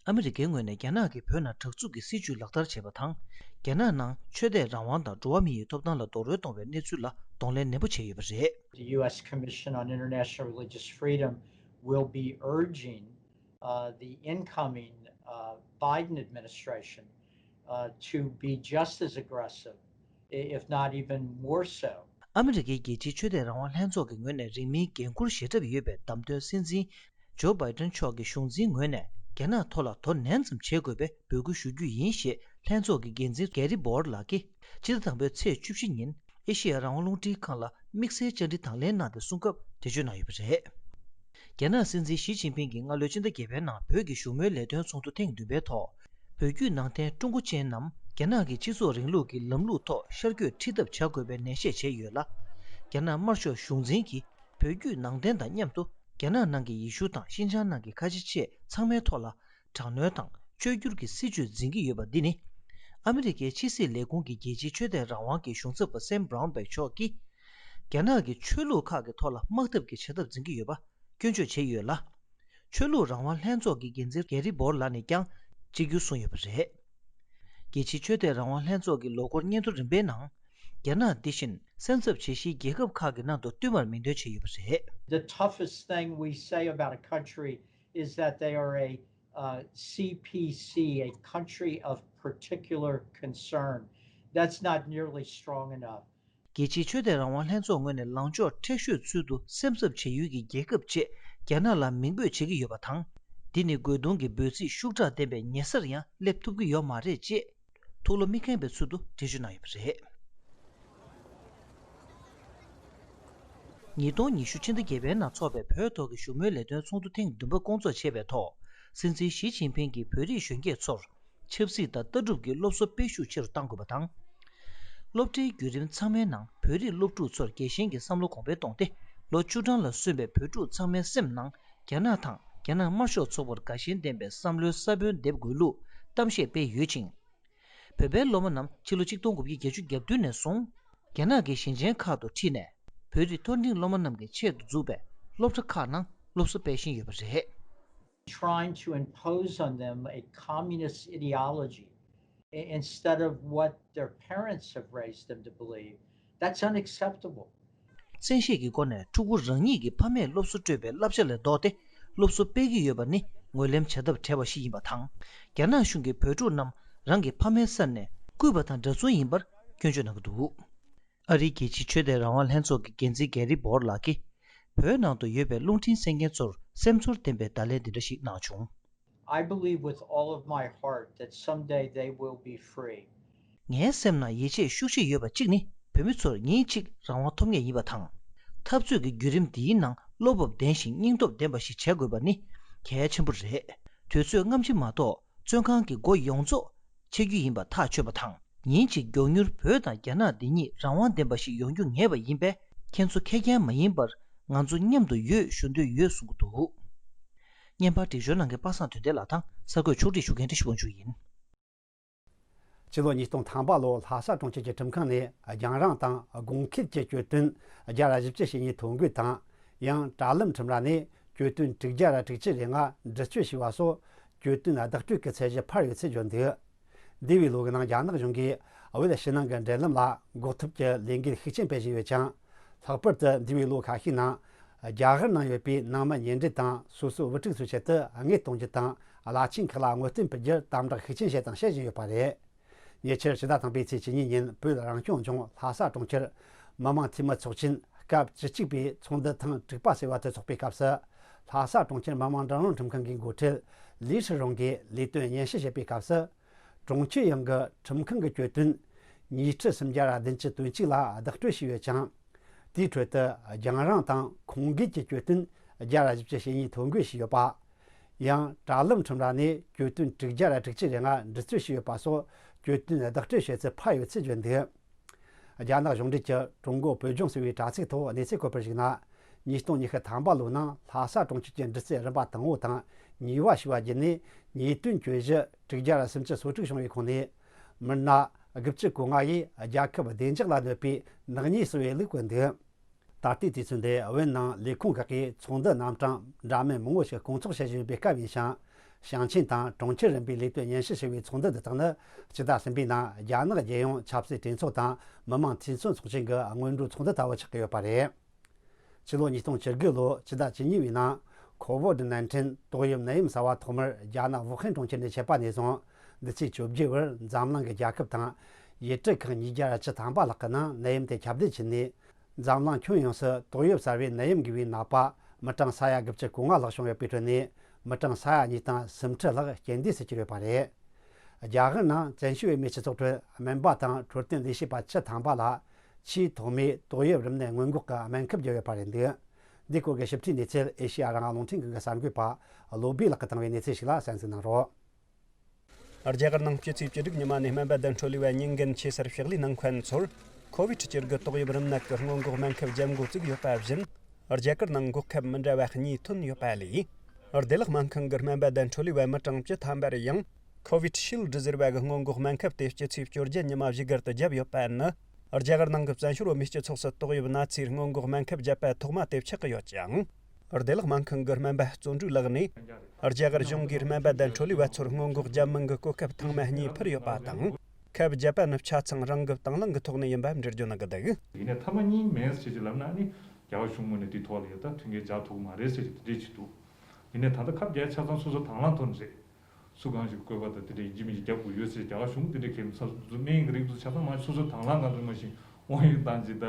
ཨ་མི་རི་ཀའི་ངོས་ནས་རྒྱ་ནག་གིས་བོད་ནང་དྲག་རྩུབ་ཀྱི་སྲིད་བྱུས་ལག་བསྟར་བྱས་པ་དང་། རྒྱ་ནག་ནང་ཆོས་དད་རང་དབང་དང་འགྲོ་བ་མིའི་ཐོབ་ཐང་ལ་རྡོག་རོལ་གཏོང་བའི་གནས་ཚུལ་ལ་གདོང་ལེན་ནན་པོ་བྱས་ཡོད་པ་རེད། The U S Commission on International Religious Freedom will be urging, uh, the incoming, uh, Biden administration, uh, to be just as aggressive, i- if not even more so. ཨ་མི་རི་ཀའི་རྒྱལ་སྤྱིའི་ཆོས་དད་རང་དབང་ལྷན་ཚོགས་ཀྱི་ངོས་ནས་རིང་མིན་འགན་འཁུར་བཞེས་གྲབས་ཡོད་པའི་བདམས་ཐོན་སྲིད་འཛིན་ཇོ་བྷའི་ཌེན་མཆོག་གི་གཞུང་འཛིན་ངོས་ནས་རྒྱ་ནག་ཐོག་ལ་དོ་ནན་ཙམ་བྱེད་དགོས་པའི་འབོད་སྐུལ་ཞུ་རྒྱུ་ཡིན་ཞེས་ལྷན་ཚོགས་ཀྱི་འགན་འཛིན་གྷེ་རི་བྷོར་ལགས་ཀྱིས་ཕྱི་ཟླ་དང་པོའི་ཚེས་བཅུ་བཞི་ཉིན་ཨེ་ཤེ་ཡ་རང་དབང་རླུང་འཕྲིན་ཁང་ལ་དམིགས་བསལ་བཅར་འདྲི་དང་ལེན་གནང་སྟེ་གསུངས་སྐབས་འགྲེལ་བརྗོད་གནང་ཡོད་པ་རེད། རྒྱ་ནག་སྲིད་འཛིན་ཞི་ཅིན་ཕིང་གིས་སྔ་ལོའི་ཕྱི་ཟླ་བརྒྱད་པའི་ནང་བོད་ཀྱི་བཞུགས་མོལ་ལས་དོན་ཚོགས་འདུ་ཐེངས་བདུན་པའི་ཐོག་བོད་བརྒྱུད་ནང་བསྟན་ཀྲུང་གོ་ཅན་རྣམས་རྒྱ་ནག་གི་སྤྱི་ཚོགས་རིང་ལུགས་ཀྱི་ལམ་ལུགས་ཐོག་ཤར་བསྐྱོད་ཁྲིད་ཐབས་བྱ་དགོས་པའི་ནན་བཤད་བྱས་ཡོད་ལ། རྒྱ་ནག་དམར་ཤོག་གཞུང་འཛིན་གྱིས་བོད་བརྒྱུད་ནང་བསྟན་དང་མཉམ་དུ་རྒྱ་ནག་ནང་གི་ཡེ་ཤུ་དང་ཤིན་ཅང་ནང་གི་ཁ་ཆེ་ཆེ་ཚང་མའི་ཐོག་ལ་དྲག་གནོན་དང་བཅོས་བསྒྱུར་གྱི་སྲིད་བྱུས་འཛིན་གྱི་ཡོད་པ་འདི་ནི། ཨ་མི་རི་ཀའི་ཕྱི་སྲིད་ལས་ཁུངས་ཀྱི་རྒྱལ་སྤྱིའི་ཆོས་དད་རང་དབང་གི་གཞུང་ཚབ་པ་སེམ་བྷ་རའུན་བྷེག་མཆོག་གིས། རྒྱ་ནག་གི་ཆོས་ལུགས་ཁག་གི་ཐོག་ལ་དམག་འཐབ་ཀྱི་བྱ་ཐབས་འཛིན་གྱི་ཡོད་པ་སྐྱོན་བརྗོད་བྱས་ཡོད་ལ། ཆོས་ལུགས་རང་དབང་ལྷན་ཚོགས་ཀྱི་འགན་འཛིན་གྷེ་རི་བྷོར་ལགས་ནས་ཀྱང་གཅིག་གྱུར་གསུངས་ཡོད་པ་རེད། རྒྱལ་སྤྱིའི་ཆོས་དད་རང་དབང་ལྷན་ཚོགས་ཀྱི་ལོ་འཁོར་སྙན་ཐོ་རིམ་པའི་ནང་། རྒྱ་ནག་འདི་བཞིན་སེམས་འཚབ་བྱེད་གཞིའི་རྒྱལ་ཁབ་ཁག་གི་ནང་དུ་བསྟུད་མར་མིང་འདོན་བྱས་ཡོད་པ་རེད། The toughest thing we say about a country is that they are a, uh, C P C, a country of particular concern. That's not nearly strong enough. རྒྱལ་སྤྱིའི་ཆོས་དད་རང་དབང་ལྷན་ཚོགས་ངོས་ནས་ལངས་ཕྱོགས་མཁྲེགས་ཤོས་ཚུལ་དུ་སེམས་འཚབ་བྱེད་ཡུལ་གྱི་རྒྱལ་ཁབ་ཅེས་ རྒྱ་ནག་ལ་མིང་འབོད་བྱེད་ཀྱི་ཡོད་པ་དང་། འདི་ནི་རྒོལ་རྡུང་གི་འབོད་ཚིག་ཤུགས་དྲག་ལྡན་པའི་ཉེ་སར་ཡང་སླེབས་ཐུབ་ཀྱི་ཡོད་མ་རེད་ཅེས། ཐུགས་བློ་མི་ཁེངས་པའི་ཚུལ་དུ་འགྲེལ་བརྗོད་གནང་ཡོད་པ་རེད། ཉིས་སྟོང་ཉི་ཤུ་ཕྱི་ཟླ་བརྒྱད་པའི་ནང་འཚོགས་པའི་བོད་ཐོག་གི་བཞུགས་མོལ་ལས་དོན་ཚོགས་འདུ་ཐེངས་བདུན་པ་བསྐོང་ཚོགས་བྱས་པའི་ཐོག་སྲིད་འཛིན་ཞི་ཅིན་ཕིང་གིས་བོད་རིགས་གཞོན་སྐྱེས་ཚོར་ཆབ་སྲིད་དང་ལྟ་གྲུབ་ཀྱི་སློབ་གསོ་སྤེལ་ཤུགས་ཆེ་རུ་གཏང་དགོས་པ་དང་། སློབ་གྲྭའི་བརྒྱུད་རིམ་ཚང་མའི་ནང་བོད་རིགས་སློབ་ཕྲུག་ཚོར་རྒྱལ་ཞེན་གྱི་བསམ་བློ་གོང་འཕེལ་གཏོང་སྟེ། ལོ་བཅུ་གྲངས་ལ་སོན་པའི་བོད་ཕྲུག་ཚང་མའི་སེམས་ནང་རྒྱ་ནག་དང་རྒྱ་ནག་དམར་ཤོག་ཚོགས་པར་དགའ་ཞེན་ལྡན་པའི་བསམ་བློའི་ས་བོན་འདེབས་དགོས་ལུགས་གཏམ་བཤད་སྤེལ་ཡོད་ཅིང་། བོད་པའི་སློབ་མ་རྣམས་ཕྱི་ལོ་ཆིག་སྟོང་དགུ་བརྒྱ་བརྒྱད་ཅུ་གྱ་བདུན་ནས་བཟུང་རྒྱ་ནག་གི་ཞིང་ཆེན་ཁག་ཏུ་ཁྲིད་ནས་བོད་རིགས་མཐོ་འབྲིང་སློབ་མ་རྣམས་ཀྱི་ཆེད་དུ་འཛུགས་པའི་སློབ་གྲྭ་ཁག་ནང་སློབ་གསོ་སྤེལ་བཞིན་ཡོད་པ་རེད། Trying to impose on them a communist ideology i- instead of what their parents have raised them to believe, that's unacceptable. བཙན་ཤེད་ཀྱི་སྒོ་ནས་ཕྲུ་གུ་རང་ཉིད་ཀྱི་ཕ་མས་སློབ་གསོ་སྤྲོད་པའི་བསླབ་བྱ་ལས་ལྡོག་སྟེ་སློབ་གསོ་སྤེལ་གྱི་ཡོད་པ་ནི་ངོས་ལེན་བྱ་ཐབས་བྲལ་བ་ཞིག་ཡིན་པ་དང་། རྒྱ་ནག་གཞུང་གིས་བོད་ཕྲུག་རྣམས་རང་གི་ཕ་མའི་སར་ནས་བརྐུས་པ་དང་འདྲ་མཚུངས་ཡིན་པར་སྐྱོན་བརྗོད་གནང་གི་འདུག་ཨ་རིའི་རྒྱལ་སྤྱིའི་ཆོས་དད་རང་དབང་ལྷན་ཚོགས་ཀྱི་འགན་འཛིན་གེ་རི་བོར་ལགས་ཀྱིས། བོད་ནང་དུ་ཡོད་པའི་རླུང་འཕྲིན་གསན་མཁན་ཚོར་སེམས་ཚོར་ལྡན་པའི་བརྡ་ལན་འདི་འདྲ་ཞིག་གནང་བྱུང་། I believe with all of my heart that someday they will be free. ངའི་སེམས་ནང་ཡིད་ཆེས་ཤུགས་ཆེ་ཡོད་པ་གཅིག་ནི། བོད་མི་ཚོར་ཉིན་གཅིག་རང་དབང་ཐོབ་ངེས་ཡིན་པ་དང་། འཐབ་རྩོད་ཀྱི་བརྒྱུད་རིམ་འདིའི་ནང་བློ་སྤོབས་ལྡན་ཞིང་སྙིང་སྟོབས་ལྡན་པ་ཞིག་བྱེད་དགོས་པ་ནི་གལ་ཆེན་པོ་རེད། དུས་ཚོད་སྔ་ཕྱི་མ་གཏོགས་བཙོན་ཁང་གི་སྒོ་ཡོངས་རྫོགས་ཕྱེ་རྒྱུ་ཡིན་པ་ཐག་ཆོད་པ་དང་། ཉིན་གཅིག་མགྱོགས་མྱུར་བོད་དང་རྒྱ་ནག་འདི་གཉིས་རང་དབང་ལྡན་པ་ཞིག་ཡོང་རྒྱུ་ངེས་པ་ཡིན་པས། ཁྱེད་ཚོ་ཁེར་རྐྱང་མ་ཡིན་པར་ང་ཚོ་མཉམ་དུ་ཡོད་ཞུ་འདོད་ཡོད་གསུང་གི་འདུག་བརྙན་པར་སྒྲིག་སྦྱོར་གནང་མཁན་པ་སངས་དོན་ལྡན་ལགས་དང་གསར་འགོད་ཕྱོགས་སྒྲིག་ཞུ་མཁན་བཀྲ་ཤིས་དབང་ཕྱུག་ཡིན། ཕྱི་ལོ་ཉིས་སྟོང་ཐམ་པ་ལོར་ལྷ་ས་གྲོང་ཁྱེར་གྱི་ཁྲིམས་ཁང་ནས་རྒྱང་རིང་དང་དགོང་འཁེལ་གྱི་གྱོད་དོན་བརྒྱ་དང་བཞི་བཅུ་ཞེ་གཉིས་ཐོ་འགོད་དང་། ཡང་དྲ་ལམ་ཁྲིམས་ར་ནས་གྱོད་དོན་དྲུག་བརྒྱ་དྲུག་ཅུ་རེ་ལྔ་འདྲི་གཅོད་བྱས་པ་སོགས་གྱོད་དོན་བདག་སྤྲོད་ཀྱི་ཚད་གཞི་འཕར་ཡོད་ཚུལ་བརྗོད་འདུག་འདས་པའི་ལོ་གི་ནང་རྒྱ་ནག་གཞུང་གིས་བོད་ཕྱི་ནང་གི་འབྲེལ་ལམ་ལ་འགོག་ཐབས་ཀྱི་ལས་འགུལ་ཤུགས་ཆེན་སྤེལ་བཞིན་ཡོད་ཅིང་། ལྷག་པར་དུ་འདས་པའི་ལོ་ཁ་ཤས་ནང་རྒྱ་གར་ནང་ཡོད་པའི་ནང་མི་ཉེ་འབྲེལ་དང་སོ་སོའི་བུ་ཕྲུག་ཚོའི་ཆེད་དུ་དངུལ་གཏོང་རྒྱུ་དང་། བླ་ཆེན་ཁག་ལ་ངོ་རྟིང་སྤྲོད་རྒྱུར་དམ་དྲག་ཤུགས་ཆེན་བྱས་དང་བྱེད་བཞིན་ཡོད་པ་རེད། ཉེ་ཆར་ཕྱི་ཟླ་དང་པོའི་ཚེས་བཅུ་གཉིས་ཉིན་བོད་རང་སྐྱོང་ལྗོངས་ལྷ་ས་གྲོང་ཁྱེར་མི་དམངས་འཐུས་མི་ཚོགས་ཆེན་སྐབས་བཅུ་གཅིག་པའི་ཚོགས་འདུ་ཐེངས་དྲུག་པ་ཟེར་བ་དེ་འཚོགས་པའི་སྐབས་སུ། ལྷ་ས་གྲོང་ཁྱེར་མི་དམངས་མགྲོན་རིང་ཁྲིམས་ཁང་གི་འགོ་ཁྲིད་ལི་ཧྲི་རོང་གིས་ལས་དོན་སྙན་ཞུ་བྱེད་པའི་སྐབས་སུ། གྲོང་ཁྱེར་ཡོངས་ཀྱི་ཁྲིམས་ཁང་གི་གྱོད་དོན་ཉིས་ཁྲི་སུམ་བརྒྱ་བདུན་ཅུ་དོན་གཅིག་ལ་བདག་སྤྲོད་བྱས་ཡོད་ཅིང་། དེའི་ཁྲོད་དུ་རྒྱང་རིང་དང་ཁུངས་འགལ་གྱི་གྱོད་དོན་བརྒྱ་དང་བཞི་བཅུ་ཞེ་གཉིས་ཐོ་འགོད་བྱས་ཡོད་པ། ཡང་དྲ་ལམ་ཁྲིམས་ར་ནས་གྱོད་དོན་དྲུག་བརྒྱ་དྲུག་ཅུ་རེ་ལྔ་འདྲི་རྩོད་བྱས་ཡོད་པ་སོགས་གྱོད་དོན་བདག་སྤྲོད་བྱེད་ཚད་འཕར་ཡོད་ཚུལ་བརྗོད་འདུག་རྒྱ་ནག་གཞུང་འབྲེལ་གྱི་ཀྲུང་གོ་བོད་ལྗོངས་ཟེར་བའི་དྲ་ཚིགས་ཐོག་གནས་ཚུལ་བཀོད་པར་གཞིགས་ན། ཉིས་སྟོང་ཉི་ཤུ་ཐམ་པ་ལོའི་ནང་ལྷ་ས་གྲོང་ཁྱེར་གྱི་འདྲི་རྩད་རིམ་པ་དང་པོ་དང་གཉིས་པ་ཞེས་པ་བརྒྱུད་ནས་ཉེས་དོན་གྱོད་གཞི་དྲུག་བརྒྱ་སུམ་ཅུ་སོ་དྲུག་བྱུང་བའི་ཁོངས་ནས། མི་སྣ་དགུ་བཅུ་གོ་ལྔ་ཡིས་རྒྱལ་ཁབ་བདེ་འཇགས་ལ་གནོད་པའི་ནག་ཉེས་སུ་བའི་ལུགས་བཀོད་འདུག་ད་ལྟའི་དུས་ཚོད་འདི་བོད་ནང་ལས་ཁུངས་ཁག་གིས་ཚོགས་འདུ་རྣམ་གྲངས་འདྲ་མིན་མང་པོ་ཞིག་སྐོང་ཚོགས་བྱེད་བཞིན་ཡོད་པའི་སྐབས་ཡིན་ཞིང་། ཞིང་ཆེན་དང་གྲོང་ཁྱེར་རིམ་པའི་ལས་དོན་སྙན་ཞུ་ཞུ་བའི་ཚོགས་འདུ་འདི་དག་ནི། སྤྱི་ཟླ་གསུམ་པའི་ནང་རྒྱ་ནག་རྒྱལ་ཡོངས་ཆབ་སྲིད་གྲོས་ཚོགས་དང་མི་དམངས་འཐུས་ཚོགས་ཚོགས་ཆེན་གྱི་སྔོན་འགྲོའི་ཚོགས་འདུ་ལྟ་བུ་ཆགས་ཀྱི་ཡོད་པ་རེད། ཕྱི་ལོ་ཉིས་སྟོང་བཅུ་དགུ་ལོའི་ཕྱི་ཟླ་བཅུ་གཉིས་པའི་ནང་ཁོ་ཝིད་ནའིན་ཊིན་ཏོག་དབྱིབས་ནད་ཡམས་གསར་བ་ཐོག་མར་རྒྱ་ནག་ཝུ་ཧན་གྲོང་ཁྱེར་ནས་མཆེད་པ་ནས་བཟུང་། འདི་ཚེས་བཅོ་བརྒྱད་བར་འཛམ་གླིང་གི་རྒྱལ་ཁབ་དང་ཡུལ་གྲུ་ཁག་ཉིས་བརྒྱ་བཅུ་ཐམ་པ་ལྷག་གི་ནང་ནད་ཡམས་དེ་ཁྱབ་གདལ་ཕྱིན་ནས། འཛམ་གླིང་ཁྱོན་ཡོངས་སུ་ཏོག་དབྱིབས་གསར་བའི་ནད་ཡམས་འགོས་པའི་ནད་པ་མི་གྲངས་ས་ཡ་དགུ་བཅུ་གོ་ལྔ་ལྷག་བྱུང་ཡོད་པའི་ཁྲོད་ནས། མི་གྲངས་ས་ཡ་གཉིས་དང་སུམ་ཁྲི་ལྷག་རྐྱེན་འདས་སུ་གྱུར་ཡོད་པ་རེད། རྒྱ་གར་ནང་བཙན་བྱོལ་བོད་མིའི་སྤྱི་ཚོགས་ཁྲོད་སྨན་པ་དང་འཕྲོད་བསྟེན་ལས་བྱེད་པ་བཅུ་ཐམ་པ་ལ་ཆེས་ཐོག་མའི་ཏོག་དབྱིབས་རིམས་ནད་སྔོན་འགོག་གི་སྨན་ཁབ་བརྒྱབ་ཡོད་པ་རེད་འདུག་འདིའི་སྐོར་གྱི་ཞིབ་ཕྲའི་གནས་ཚུལ་ཨེ་ཤེ་ཡ་རང་དབང་རླུང་འཕྲིན་ཁང་གི་གསར་འགོད་པ་བློ་བྷེ་ལགས་ཀྱིས་བཏང་བའི་གནས་ཚུལ་ཞིག་ལ་གསན་གཟིགས་གནང་རོགས། རྒྱ་གར་ནང་སྤྱི་ཚེས་བཅུ་དྲུག་ཉི་མ་ནས་སྨན་པ་བདུན་འཕྲོད་ལས་པའི་ཉིན་འགན་ཆེ་སར་ཕྱག་ལས་གནང་མཁན་ཚོར་ཁོ་བིད་སྤྱི་ལོའི་ཏོག་དབྱིབས་རིམས་ནད་ཀྱི་སྔོན་འགོག་སྨན་ཁབ་བརྒྱབ་འགོ་བཙུགས་ཡོད་པ་བཞིན། རྒྱ་གར་ནང་འགོག་ཁབ་མི་འདྲ་བ་གཉིས་ཐོན་ཡོད་པ་ལས། བདེ་ལེགས་སྨན་ཁང་གི་སྨན་པ་བདུན་འཕྲོད་ལས་པ་མི་གྲངས་བཅུ་ཐམ་པར་ཡང་ཁོ་བིད་ཤིལ་ཌི་ཟེར་བ་གི་སྔོན་འགོག་སྨན་ཁབ་དེ་སྤྱི་ཚེས་བཅོ་བརྒྱད་ཉི་མ་བཞུགས་སྒར་དུ་བརྒྱབ་ཡོད་པ་ནི། རྒྱ་གར་ནང་གི་བཙན་བྱོལ་བོད་མིའི་སྤྱི་ཚོགས་སུ་ཏོག་དབྱིབས་ན་ཚའི་སྔོན་འགོག་སྨན་ཁབ་བརྒྱབ་པ་ཐོག་མ་དེ་ཆགས་ཀྱི་ཡོད་ཅིང་། བདེ་ལེགས་སྨན་ཁང་གི་སྨན་པ་བརྩོན་འགྲུས་ལགས་ནས། རྒྱ་གར་གཞུང་གིས་སྨན་པ་དང་འཕྲོད་ལས་པ་ཚོར་སྔོན་འགོག་བརྒྱབ་མིན་གྱི་གོ་སྐབས་ཐེངས་མ་གཉིས་ཕུལ་ཡོད་པ་དང་། ཁབ་བརྒྱབ་པ་ནི་ཆ་ཚང་རང་གི་དང་བླངས་ཀྱི་ཐོག་ནས་ཡིན་པ་འགྲེལ་བརྗོད་གནང་གི་འདུག་ཡིན་ནའི་ཐ་མ་གཉིས་མེད་ཟེར་གྱི་ལབ་ན་ནི་རྒྱ་གར་གཞུང་ངོས་ནས་དེའི་ཐོག་ལ་ཡ་ད་མཐུན་རྐྱེན་སྦྱར་ཐུབ་ཀྱི་མ་རེད་ཟེར་གྱི་དེ་འདྲས་ཅིག་འདུག་ཡིན་ནའི་ད་ལྟ་ཁབ་བརྒྱབ་ཆ་ཚང་སོ་སོ་དང་བླངས་ཐོག་ནས་རེད། སུ་གང་ཞིག་བཀོད་པ་དང་དེ་འདྲའི་ཡིན་གཅིག་མིན་གཅིག་རྒྱབ་དགོས་ཡོད་ཟེར་རྒྱ་གར་གཞུང་དེ་འདྲའི་གལ་མི་ཚང་། སྨན་གྱི་རིགས་དེ་ཆ་ཚང་མ་སོ་སོའི་དང་བླངས་གང་འདྲ་མ་ཞིག་དབང་ཡོད་བཏང་ཅིག་ད་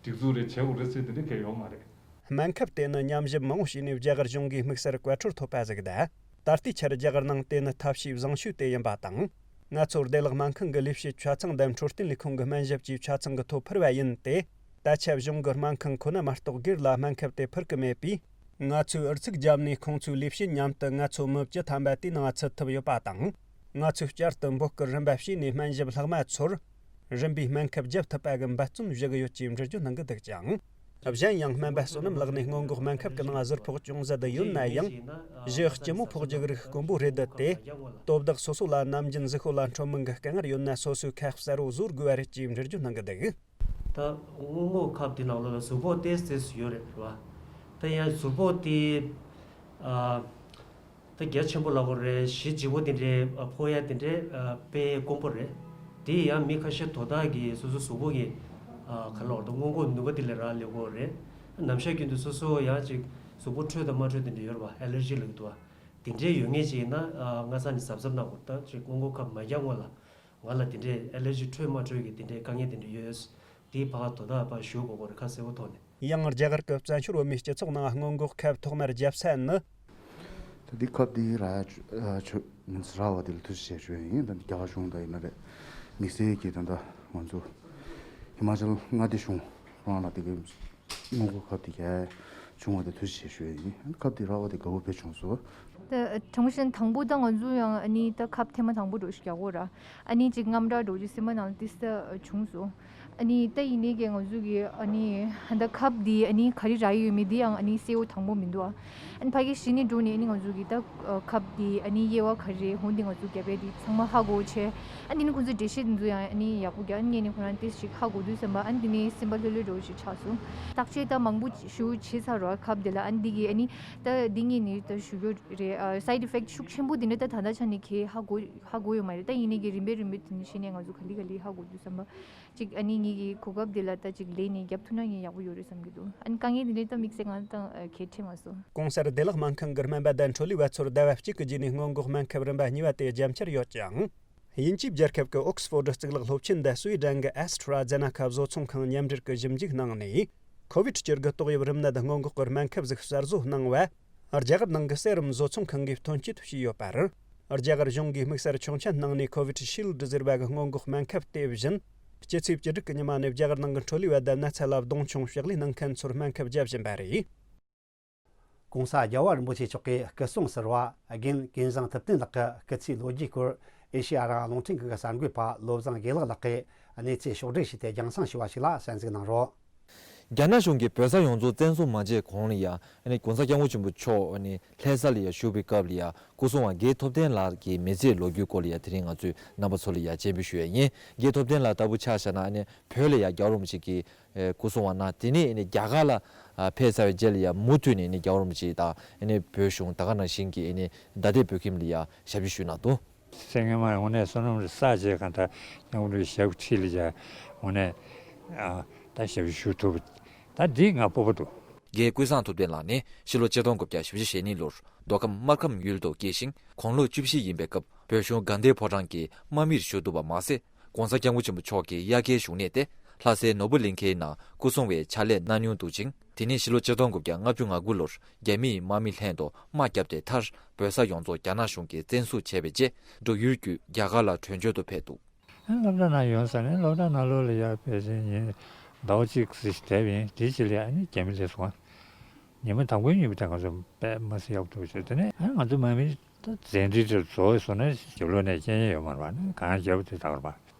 སྒྲིག་འཛུགས་རེད་བྱེད་དགོས་རེད་ཟེར་དེ་འདྲའི་གལ་ཡོད་མ་རེད། སྨན་ཁབ་དེ་ནི་ཉམས་ཞིབ་མང་བོ་བྱས་ནས་རྒྱ་གར་གཞུང་གིས་དམིགས་བསལ་བཀའ་འཁྲོལ་ཐོབ་པ་ཟིག་དང་། ད་ལྟའི་ཆར་རྒྱ་གར་ནང་དེ་ནི་ཐབས་ཤེས་བཟང་ཤོས་དེ་ཡིན་པ་དང་། ང་ཚོ་བདེ་བླག་སྨན་ཁང་གི་ལས་བྱེད་ཆ་ཚང་དང་འཕྲོད་བསྟེན་ལས་ཁུངས་ཀྱི་སྨན་ཞབས་ཀྱིས་ཆ་ཚང་གི་ཐོ་ཕུལ་བ་ཡིན་ཏེ། ད་ཆ་གཞུང་གི་སྨན་ཁང་ཁོ་ན་མ་གཏོགས་སྒེར་ལ་སྨན་ཁབ་དེ་ཕུལ་གི་མེད་པས། ང་ཚོས་ཨུ་ཚུགས་བརྒྱབ་ནས་ཁོང་ཚོའི་ལས་བྱེད་མཉམ་དུ་ང་ཚོ་མི་བཅུ་ཐམ་པ་དེའི་ནང་ཚུད་ཐུབ་ཡོད་པ་དང་། ང་ཚོས་བསྐྱར་དུ་འབོད་སྐུལ་རིམ་པ་བྱས་ནས་སྨན་ཞབས་ལྷག་མ་ཚོར་རིམ་པས་སྨན་ཁབ་བརྒྱབ་ཐུབ་པ་གི་འབད་བརྩོན་ཞུ་གི་ཡོད་ཅེས་འགྲེལ་བརྗོད་གནང་གི་འདུག་ཅིང་། གཞན་ཡང་སྨན་པ་བསོད་ནམས་ལགས་ནས་སྔོན་འགོག་སྨན་ཁབ་ཀྱི་ནང་ཟུར་ཕོག་ཅུང་ཟད་ཡོད་ན་ཡང་། གཞི་ལྕི་མོ་ཕོག་རྒྱུ་རིགས་དཀོན་པོ་རེད་དེ། དོ་བདག་སོ་སོ་ལ་ནམ་རྒྱུན་གཟུགས་པོ་ལ་ཁྲོ་མིན་གྱི་དཀའ་ངལ་ཡོད་ན་སོ་སོས་ཁ་གསལ་བོ་བཟོ་དགོས་པ་རེད་ཅེས་འགྲེལ་བརྗོད་གནང་གི་འདུག། ད་སྔོན་འགོག་ཁབ་དེ་ནང་ལོགས་ལ་གཟུགས་ཕོག་ཏོག་ཙམ་ཡོད་རེད་བ། ད་ཡང་གཟུགས་ཕོག་དེ་ཨ། ད་རྒྱ་ཆེན་པོ་ལབ་དགོས་རེད། གཞི་ལྗིད་པོ་དེ་འདྲའི་ཕོག་ཡ་དེ་འདྲའི་དཔེ་དཀོན་པོ་རེད། དེ་ཡང་མི་ཁ་ཤས་དོ་བདག་གིས་སོ་སོ་གཟུགས་པོ་གི་ག་ལབ་དགོས་རེད། ད་སྔོན་འགོག་ནུས་པ་དེ་ལས་རག་ལས་དགོས་རེད། ནམ་ཞག་རྒྱུན་དུ་སོ་སོ་ཡང་ཅིག་གཟུགས་པོ་འཕྲོད་དང་མ་འཕྲོད་དེ་འདྲ་ཡོད་རེད་བ། ཨེ་ལར་ཇི་ལབ་ཀྱི་འདུག་བ། དེ་འདྲའི་ཡོད་ངེས་ཅིག་ཡིན་ན་སྔ་ས་ནས་གཟབ་གཟབ་གནང་དགོས། ད་ཅིག་སྔོན་འགོག་ཁབ་མ་རྒྱག་སྔོན་ལ་ང་ལ་དེ་འདྲའི་ཨེ་ལར་ཇི་འཕྲོད་མ་འཕྲོད་ཀྱི་དེ་འདྲའི་དཀའ་ངལ་དེ་འདྲ་ཡོད། དེའི་ཕར་དོ་བདག་ཕར་ཞུ་དགོས་རེད། ཁ་གསལ་པོ་ཐོག་ནས། ཡང་རྒྱ་གར་གྱི་བཙན་བྱོལ་བོད་མིའི་སྤྱི་ཚོགས་ནང་སྔོན་འགོག་ཁབ་ཐོག་མར་བརྒྱབ་ས་ནི། ད་འདི་ཁབ་འདི་རག་ཡ་ཆོ་མིན་རག་པ་དེ་ལ་ཐུགས་རྗེ་ཆེ་ཞུ་ཡ་ཡིན། ད་འདི་རྒྱ་གར་གཞུང་དང་ཡིན་ན་རེད། དམིགས་བསལ་གྱིས་ད་ལྟ་ང་ཚོ་ཧི་མ་ཅལ་མངའ་སྡེ་གཞུང་རང་ལ་དེ་གའི་སྔོན་འགོག་ཁབ་དེ་རྒྱག་ཡ་བྱུང་བ་དེ་ཐུགས་རྗེ་ཆེ་ཞུ་ཡ་ཡིན། ཁབ་འདི་རག་པ་དེ་དགའ་པོ་དཔེ་བྱུང་སོང་། ད་དྲང་བཞིན་དང་པོ་ད་ང་ཚོ་ཡང་ཨ་ནི་ད་ཁབ་ཐེངས་མ་དང་པོ་འདྲ་ཞིག་རྒྱག་གོ་ར། ཨ་ནི་ཅིག་དངངས་སྐྲག་འདྲ་ཅིག་སེམས་པ་ནང་ཏིས་ད་བྱུང་སོང་། ཨ་ནི་ད་ཡིན་ནའི་གི་ང་ཚོ་གི་ཨ་ནི་ད་ཁབ་འདི་ཨ་ནི་ག་རེ་རག་ཡོད་མེད་འདི་ཡང་ཨ་ནི་གསལ་པོ་དང་པོ་མི་འདུག་ཨ། ཨ་ནི་ཕ་གི་གཞི་ནས་འགྲོ་ནས་ཨ་ནི་ང་ཚོ་གི་ད་ཁབ་འདི་ཨ་ནི་དབྱེ་བ་ག་རེ་རེད་འོ་འདི་ང་ཚོ་རྒྱབ་པའི་འདི་ཚང་མ་ཧ་གོ་བྱས། ཨ་ནི་ཁོང་ཚོ་འགྲེལ་བཤད་འདི་ཚོ་ཡང་ཨ་ནི་ཡག་པོ་རྒྱག་ཨ་ནི་ངས་ནི་ཁོ་རང་ཏིས་ཞིག་ཧ་གོ་དུས་ཙམ་པ་ཨ་ནི་འདི་ནས་སེམས་པ་ལྷོད་ལྷོད་འདྲ་བོ་ཞིག་ཆགས་སོང་། བརྟག་དཔྱད་ད་མང་པོ་ཞུ་བྱས་ཚར་རོ་ཁབ་འདི་ལ། ཨ་ནི་འདི་གི་ཨ་ནི་ད་འདི་ངས་ནི་ད་ཞུ་རྒྱུ་རེད། ཨ་side effect་ཤུགས་ཆེན་པོ་འདི་འདྲ་ད་ད་ལྟ་ཆ་ནས་གས་ཧ་གོ་ཧ་གོ་ཡོད་མ་རེད། ད་ཡིན་ནའི་གི་རིམ་པས་རིམ་པས་དེ་ནས་གཞི་ནས་ང་ཚོ་ག་ལེ་ག་ལེ་ཧ་གོ་དུས་ཙམ་པ་ཅིག་ཨ་ནི་ངེད་ཀྱི་གོ་སྐབས་འདི་ལ་ད་ཅིག་ལས་ནས་རྒྱབ་ཐུབ་ན་ངས་ཡག་པོ་ཡོད་རེད་བསམ་གྱི་འདུག་ཨ་ནི་དཀའ་ངལ་འདི་འདྲའི་ད་དམིགས་བསལ་ང་ད་གས་འཕྲད་མ་སོང་། ྋགོང་ས་བདེ་བླག་སྨན་ཁང་གི་སྨན་པ་དང་འཕྲོ་ལས་པ་ཚོར་ཟླ་བ་གཅིག་གི་རྗེས་ནས་སྔོན་འགོག་སྨན་ཁབ་རིམ་པ་གཉིས་པ་དེ་རྒྱབ་འཆར་ཡོད་ཀྱང་། དབྱིན་ཇིའི་རྒྱལ་ཁབ་ཀྱི་ཨོག་སི་ཕོར་ཌི་གཙུག་ལག་སློབ་ཆེན་དང་སུའེ་ཌེན་གྱི་ཨེ་སི་ཊ་ར་ཛེ་ན་ཁ་བཟོ་ཚོང་ཁང་མཉམ་འབྲེལ་གྱི་ཞིབ་འཇུག་གནང་ནས། ཁོ་བིད་བཅུ་དགུ་ཏོག་དབྱིབས་རིམས་ནད་སྔོན་འགོག་གི་སྨན་ཁབ་ཟིག་གསར་བཟོ་གནང་བ། རྒྱ་གར་ནང་གི་སེ་རུམ་བཟོ་ཚོང་ཁང་གིས་ཐོན་སྐྱེད་བྱས་ཡོད་པར། རྒྱ་གར་གཞུང་གིས་དམིགས་བསལ་ཆོག་མཆན་གནང་ནས་ཁོ་བིད་ཤིལ་ཌི་ཟེར་བ་གི་སྔོན་འགོག་སྨན་ཁབ་དེ་བཞིན། སྤྱི་ཚེས་བཅུ་དྲུག་གི་ཉི་མ་ནས་རྒྱ་གར་ནང་གི་འཕྲོ་ལས་པ་དང་ན་ཚ་ལ་གདོང་མཆོང་ཕྱག་ལས་གནང་མཁན་ཚོར་སྨན་ཁབ་བརྒྱབ་བཞིན་པ་རེད། ྋགོང་ས་རྒྱལ་བ་རིན་པོ་ཆེ་མཆོག་གིས་སྐུ་སྲུང་ཟུར་པ་རྒན་ཀུན་བཟང་ཐུབ་བསྟན་ལགས་ཀྱི་སྐུ་ཚེའི་ལོ་རྒྱུས་སྐོར་ཨེ་ཤེ་ཡ་རང་དབང་རླུང་འཕྲིན་ཁང་གི་གསར་འགོད་པ་བློ་བཟང་དགེ་ལེགས་ལགས་ཀྱིས་གནས་ཚུལ་ཕྱོགས་བསྒྲིགས་བྱས་ཏེ་རྒྱང་སྲིང་ཞུས་པ་ཞིག་ལ་གསན་གཟིགས་གནང་རོགས། རྒྱ་ནག་གཞུང་གིས་བོད་ས་ཡོངས་རྫོགས་བཙན་བཟུང་མ་བྱས་གོང་ལ་ཡ་ཨ་ནི་༧གོང་ས་༧སྐྱབས་མགོན་ཆེན་པོ་མཆོག་ཨ་ནི་ལྷ་ས་ལ་ཡ་བཞུགས་པའི་སྐབས་ལ་ཡ་སྐུ་སྲུང་བ་རྒན་ཐུབ་བསྟན་ལགས་ཀྱི་མི་ཚེའི་ལོ་རྒྱུས་སྐོར་ལ་ཡ་དེ་རིང་ང་ཚོས་རྣམ་པ་ཚོ་ལ་ཡ་སྤྱན་འབུལ་ཞུ་ཡ་ཡིན། རྒན་ཐུབ་བསྟན་ལགས་ལྟ་བུ་ཆ་བཞག་ན་ཨ་ནི་བོད་ལ་ཡ་རྒྱལ་བ་རིན་པོ་ཆེ་གི་སྐུ་སྲུང་བ་གནང་། དེ་ནས་ཨ་ནི་རྒྱ་གར་ལ་ཕེབས་ཚར་བའི་རྗེས་ལ་ཡ་མུ་མཐུད་ནས་ཨ་ནི་རྒྱལ་བ་རིན་པོ་ཆེ་དང་ཨ་ནི་བོད་གཞུང་ད་ག་ནང་བཞིན་གྱི་ཨ་ནི་བདའ་འདེད་བོད་ཁྱིམ་ལ་ཡ་ཞབས་ཕྱི་ཞུས་གནང་འདུག། སེང་ངེ་མ་དངོས་གནས་བསོད་ནམས་རེ་བསགས་བྱས་གང་ལྟར་སྐྱབས་མགོན་ཞབས་ཁྲིད་ལ་ཡ་དངོས་གནས་ད་ཞབས་ཕྱི་ཞུ་ཐུབ་ད་འདི་ང་སྤོབས་པ་འདུག། རྒན་ཀུན་བཟང་ཐུབ་བསྟན་ལགས་ནི་ཕྱི་ལོ་ཆིག་སྟོང་དགུ་བརྒྱ་བཞི་བཅུ་ཞེ་གཉིས་ལོར་མདོ་ཁམས་སྨར་ཁམས་ཡུལ་དུ་སྐྱེས་ཤིང་དགུང་ལོ་བཅུ་བཞི་ཡིན་པའི་སྐབས་བོད་གཞུང་དགའ་ལྡན་ཕོ་བྲང་གི་དམག་མིར་ཞུགས་འདུག་པ་མ་ཟད། ྋགོང་ས་ྋསྐྱབས་མགོན་ཆེན་པོ་མཆོག་གི་དབྱར་ཁའི་བཞུགས་གནས་ཏེ་ལྷ་སའི་ནོར་བུ་གླིང་ཁའི་ནང་སྐུ་སྲུང་བའི་ཕྱག་ལས་གནང་མྱོང་འདུག་ཅིང་། དེ་ནས་ཕྱི་ལོ་ཆིག་སྟོང་དགུ་བརྒྱ་ལྔ་བཅུ་ང་དགུ་ལོར་རྒྱ་མིའི་དམག་མི་ལྷན་དུ་དམག་བརྒྱབ་སྟེ་མཐར་བོད་ས་ཡོངས་རྫོགས་རྒྱ་ནག་གཞུང་གིས་བཙན་བཟུང་བྱས་པའི་རྗེས་འབྲུག་ཡུལ་བརྒྱུད་རྒྱ་གར་ལ་བྲོས་བྱོལ་དུ་ཕེབས་འདུག། སློབ་གྲྭ་ནང་ཡོང་ས་ནས་སློབ་གྲྭ་ནང་ལོགས་ལ་ཡར་ཕེབས་ཟིན་ཉིན་ཟླ་བ་གཅིག་ཙམ་ཞིག་བསྡད་པ་ཡིན། དེའི་རྗེས་ལ་ཡ་ཨ་ནི་རྒྱ་མི་སླེབས་སོང་བ། ཉི་མ་དང་པོའི་ཉིན་མོ་དེ་ང་ཚོ་དཔེ་མི་སྲིད་ཡག་པོ་འདུག་ཟེར། དེ་ནས་ཨ་ང་ཚོ་དམག་མི་ད་མཛད་འཕྲིན་དེ་རྫོགས་སོང་ན་ཞབས་ལོག་ནས་སྐྱེལ་ཡས་ཡོད་མ་རེད་པ། ནི་གང་བྱས་པ་དེ་ད་ག་རེད་པ།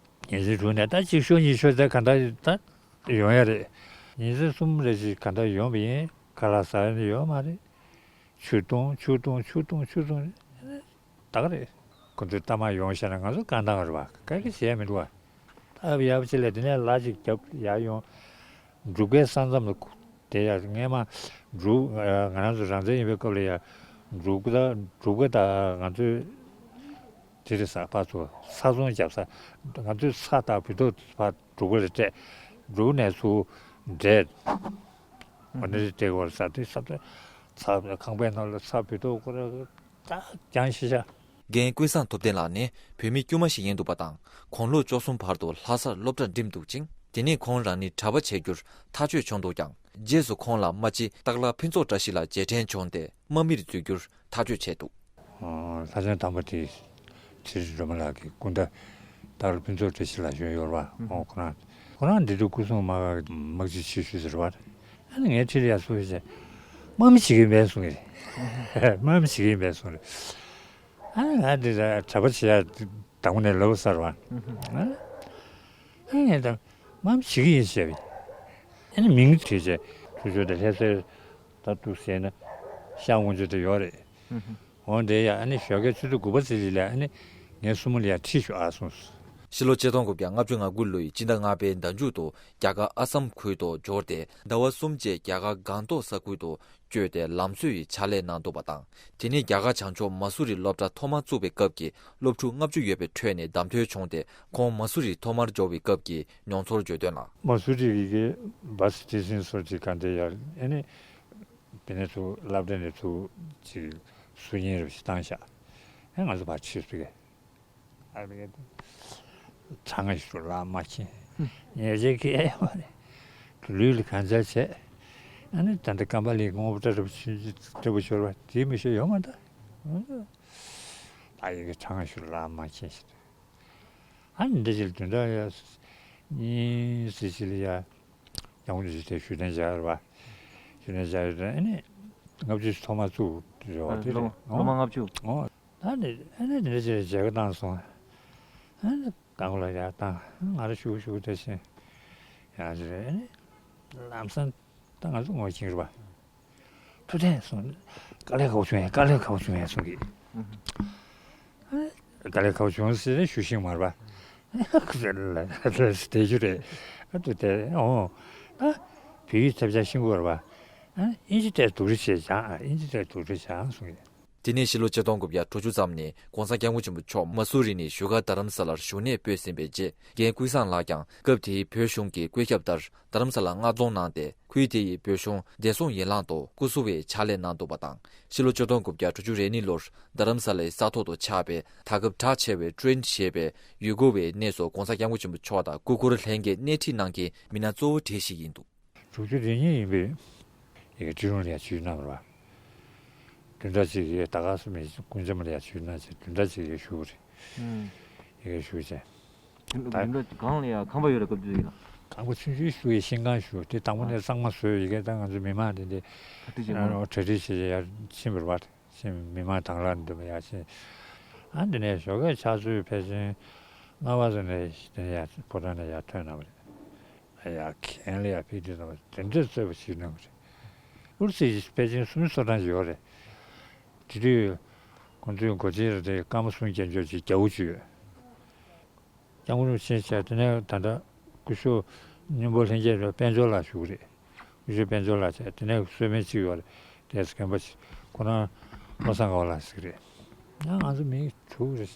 ཉིན་མཚན་དྲུག་ནས་ད་གཅིག་ཤོག་གཉིས་ཤོག་ཟེར་གང་ལྟར་ད་ཡོང་ཡ་རེད། ཉིན་མཚན་གསུམ་རེ་ཞིག་གང་ལྟར་ཡོང་བ་ཡིན། ཁ་ལག་ཟ་ཡ་ནི་ཡོད་མ་རེད། ཆུ་བཏུང་ཆུ་བཏུང་ཆུ་བཏུང་ཆུ་བཏུང་ད་ག་རེད། ཁོ་ཚོས་གཏའ་མ་ཡོང་བཤད་ན་ང་ཚོ་གང་བཏང་རེད་པ། ག་གི་བྱས་མི་འདུག་པ། ད་ཡག་པོ་བྱས་ལས་དེ་ནས་ལ་ཅིག་རྒྱབ་ཡར་ཡོང་། འབྲུག་པའི་ས་མཚམས་ལ་དེ་ཡར་སྔས་མ་འབྲུག་ང་རང་ཚོ་རང་བཙན་ཡིན་པའི་སྐབས་ལ་ཡ་འབྲུག་པ་འབྲུག་པ་དང་ང་ཚོའི་དེ་རེད་ས་ཕར་ཚུར་ས་ཚོང་རྒྱབ་ས་ང་ཚོའི་ས་དང་བོད་ཐོག་ཕར་འབྲུག་པ་ལ་སྤྲད། འབྲུག་ནས་ཚུར་འབྲས། འོ་ན་རེ་སྤྲད་དགོས་རེད་ས་དེ་ས་ཚ་ཁང་པའི་ནང་ལ་ས་བོད་ཐོག་ཁོ་ར་ད་རྒྱང་ཤེས་ཤ། རྒན་ཀུན་བཟང་ཐུབ་བསྟན་ལགས་ནི་བོད་མི་དཀྱུས་མ་ཞིག་ཡིན་འདུག་པ་དང་། དགུང་ལོ་བཅུ་གསུམ་བར་དུ་ལྷ་སར་སློབ་གྲྭ་འགྲིམས་འདུག་ཅིང་། དེ་ནས་ཁོང་རང་ཉིད་གྲྭ་པ་བྱེད་རྒྱུར་ཐག་གཅོད་བྱུང་འདུག་ཀྱང་ རྗེས་སུ་ཁོང་ལ་དམག་སྤྱི་སྟག་ལྷ་ཕུན་ཚོགས་བཀྲ་ཤིས་ལགས་རྗེས་དྲན་བྱུང་སྟེ་དམག་མིར་འཛུལ་རྒྱུར་ཐག་གཅོད་བྱས་འདུག། ལྷ་བྱང་དམ་པ་དེ་ཚེ་རིང་སྒྲོལ་མ་ལགས་ཀྱི་སྐུ་ཟླ་སྟག་ལྷ་ཕུན་ཚོགས་བཀྲ་ཤིས་ལགས་གཞོན་ཡོད་རེད་བ། ཨོ་ཁོ་རང་ཁོ་རང་འདི་འདྲ་སྐུ་སྲུང་དམག་སྒར་དམག་སྤྱི་ཆེ་ཤོས་ཟེར་བ། ཨ་ནི་ངའི་འཁྲིས་ལ་ཡར་སུ་ཡོད་ཟེར། དམག་མི་བྱེད་ཀྱི་མེད་གསུང་གི་རེད། དམག་མི་བྱེད་ཀྱི་མེད་གསུང་རེད། ཨ་ནི་ང་འདི་གྲྭ་པ་བྱེད་ཡ་དང་པོ་ནས་ལབ་ས་རེད་བ། ཨ་ནི་ངས་ད་དམག་མི་བྱེད་ཀྱི་ཡིན་ཟེར་བས། ཨ་ནི་མིང་བྲིས་བྱས་ཐུགས་ཆོས་དང་ལྷ་སའི་ད་འདུག་ཟེར་ན་ཤག་དབང་ཆོག་དེ་ཡོད་རེད། འོ་འདྲ་ཡ། ཨ་ནི་ཞོགས་ཀས་ཆུ་ཚོད་དགུ་པ་ཙམ་ལ་ཨ་ནི་ངའི་སྲུ་མོ་ལ་ཡ་ཁྲིད་ཤོག་ཨ་གསུངས། ཕྱི་ལོ་ཆིག་སྟོང་དགུ་བརྒྱ་ལྔ་བཅུ་ང་དགུ་ལོའི་སྤྱི་ཟླ་ལྔ་པའི་ཟླ་མཇུག་ཏུ་རྒྱ་གར་ཨ་སམ་ཁུལ་དུ་འབྱོར་ཏེ། ཟླ་བ་གསུམ་རྗེས་རྒྱ་གར་སྒང་ཏོག་ས་ཁུལ་དུ་བསྐྱོད་དེ་ལམ་བཟོ་ཡི་ཕྱག་ལས་གནང་འདུག་པ་དང་། དེ་ནས་རྒྱ་གར་བྱང་ཕྱོགས་མ་སུ་རི་སློབ་གྲྭ་ཐོག་མར་བཙུགས་པའི་སྐབས་ཀྱི་སློབ་ཕྲུག་ལྔ་བཅུ་ཡོད་པའི་ཁྲོད་ནས་བདམས་ཐོན་བྱུང་སྟེ། ཁོང་མ་སུ་རི་ཐོག་མར་འབྱོར་བའི་སྐབས་ཀྱི་མྱོང་ཚོར་བརྗོད་དོན་ལ། མ་སུ་རི་གི་བྷ་སི་ཊི་ཤན་སོགས་ཀྱི་གང་དེ་ཡར་ཨ་ནི། དེ་ནས་ཚུར་སློབ་གྲྭ་ནས་ཚུར་ཅིག་བསུ་ཉིན་རེ་བཞིན་བཏང་བཞག། ཨེ་ང་ཚོ་ཕར་ཕྱིན་སོང་གི། ཨ་ནི་གྲང་ངར་ཞིག་ལ་མ་ཕྱིན། ཉལ་ཆས་གི་ཨེ་ཡོད་རེད། ལུས་ལ་གང་ཅར་བྱས། ཨ་ནི་ད་ལྟ་ཀམ་པ་ལི་སྔོན་པོ་སྤྲ་སྤྲ་པོ་ཆུ་སྤྲ་པོ་ཤོར་བ་དེ་མི་ཤོར་ཡོད་མ་ད། ད་ཡི་གེ་གྲང་ངར་ཞིག་ལ་མ་ཕྱིན་ཞིག། ཨ་ནི་འདི་ཅིག་དོན་དག་ཡ། གཉིས་སྲིད་ཅིག་ལ་ཡ། ཡང་ཅིག་དེ་ཞུ་དན་བྱ་ར་བ། ཞུ་དན་བྱ་ཡོད་དེ་ཨ་ནི། ལྔ་བཅུ་ཐོག་མ་བཙུགས་རེད་བ་དེ་ལོ་རེད། ལོ་མ་ལྔ་བཅུ། ཨོ། ད་ནི་ཨ་ནི་འདི་ཅིག་མཇལ་ཁ་བཏང་སོང་། ཨ་ནི་གང་ལ་ཡ་བཏང་ང་ར་ཞུ་ཞུ་དེ་བཞིན། ཡང་ཅིག་རེད་ཨ་ནི། ལམ་སང་། ད་ང་ཚོ་ངོ་ཤེས་རེད་པ། ཐུབ་བསྟན་གསུངས། དཀའ་ལས་ཁག་པོ་བྱུང་ཡ། དཀའ་ལས་ཁག་པོ་བྱུང་ཡ་གསུང་གི། དཀའ་ལས་ཁག་པོ་བྱུང་ཟེར་ཞུ་ཤེས་མ་རེད་པ། ཁུ་ཟེར་ལ་དེ་ཞུ་རེད། ཨ་ཏུ་དེ་ཨོ། ད་བོད་ཡིག་ཐབས་ཆག་ཤེས་དགོས་རེད་པ། ཨིན་ཇི་ཏོག་ཙམ་སྡུག་རུས་བྱས་བྱ། ཨིན་ཇི་ཏོག་ཙམ་སྡུག་རུས་བྱ་གསུང་གི། དེ་ནས་ཕྱི་ལོ་ཆིག་སྟོང་དགུ་བརྒྱ་དྲུག་ཅུ་ཙམ་ནས་༸གོང་ས་༸སྐྱབས་མགོན་ཆེན་པོ་མཆོག་མ་སུ་རི་ནས་བཞུགས་སྒར་རྡ་རམ་ས་ལར་བཞུགས་གནས་སྤོས་ཟིན་པའི་རྗེས། རྒན་ཀུན་བཟང་ལགས་ཀྱང་སྐབས་དེའི་བོད་གཞུང་གི་བཀོད་ཁྱབ་ལྟར་རྡ་རམ་ས་ལ་མངགས་གཏོང་གནང་སྟེ། ཁུལ་དེ་ཡི་བོད་གཞུང་བདེ་སྲུང་ཡན་ལག་ཏུ་སྐུ་གཟུ་བའི་ཕྱག་ལས་གནང་འདུག་པ་དང་། ཕྱི་ལོ་ཆིག་སྟོང་དགུ་བརྒྱ་དྲུག་ཅུ་རེ་གཉིས་ལོར་རྡ་རམ་ས་ལའི་ས་ཐོག་ཏུ་ཆགས་པའི་ད་སྐབས་གྲགས་ཆེ་བའི་ཊྲེན་ཞེས་པའི་ཡུལ་སྐོར་བའི་གནས་སུ་༸གོང་ས་༸སྐྱབས་མགོན་ཆེན་པོ་མཆོག་དང་སྐུ་འཁོར་ལྷན་རྒྱས་སྣེ་ཁྲིད་གནང་མཁན་མི་སྣ་གཙོ་བོ་གྲས་ཤིག་ཡིན་འདུག། དྲུག་ཅུ་རེ་གཉིས་ཡིན་པའི་ཡི་གེ་ཀྲི་ལུང་ལ་ཡ་ཇུས་གནང་བ་རེད་པ། བདུན་ཕྲག་གཅིག་གི་ད་ག་སུ་མི་ཀུན་བྱམས་ལ་ཡ་ཇུས་གནང་བྱས་བདུན་ཕྲག་གཅིག་གི་བཞུགས་རེད། ཡི་གེ་ཞུ་བྱས། བདུན་ཕྲག་གང་ལ་ཡ་ཁང་པ་ཡོད་རེད་སྐབས་དུས་ཡིན་ན། ཁང་པ་ཆུང་ཆུང་ཞུ་ཡི་ཤིང་ཁང་ཞུ་དེ་དང་པོ་ནས་གཙང་མ་བཟོས་ཡི་གེ་ད་ང་ཚོ་མི་མང་དེ་འདྲའི་གྲ་སྒྲིག་བྱེད་དགོས། གྲ་སྒྲིག་བྱེད་ཡ་ཕྱིན་པ་རེད་པ། ཕྱིན་མི་མང་དང་ལ་འདུག་པ་ཡ་ཕྱིན། ཨ་འདི་ནས་ཞོགས་ཀས་ཕྱག་ཚོད་ཕལ་ཆེར་ལྔ་པ་ཙམ་ནས་དེ་ནས་ཡ་ཕོ་བྲང་ནས་ཡ་ཐོན་གནང་བ་རེད། ཡ་གན་ལ་ཡ་ཕི་དེ་དང་དེ་འདྲའི་རྩོད་པ་ཞིག་གནང་གི་རེད། ཨུ་རུ་སུའི་ཕལ་ཆེར་སུམ་ཅུ་སོ་གྲངས་ཡོད་རེད། དེ་དུས་ཁོང་ཚོའི་འགོ་ཁྲིད་རེད་དེ་ཀརྨ་གསུམ་རྒྱལ་མཆོག་ཅིག་རྒྱ་བོ་ཅིག་ཡོད། སྐྱབས་མགོན་རིན་པོ་ཆེ་དེ་ནས་ད་ལྟ་སྐུ་ཞབས་སྙིང་པོ་ལྷན་རྒྱས་དཔལ་འབྱོར་ལགས་བཞུགས་རེད། སྐུ་ཞབས་དཔལ་འབྱོར་ལགས་བྱས་དེ་ནས་གསོལ་དཔོན་གཅིག་ཡོད་རེད། དེ་རྒན་པ་ཅིག་ཁོ་རང་བློ་བཟང་དགའ་བ་ལགས་ཟེར་གི་རེད། ཡང་ང་ཚོ་མི་དྲུག་རེད།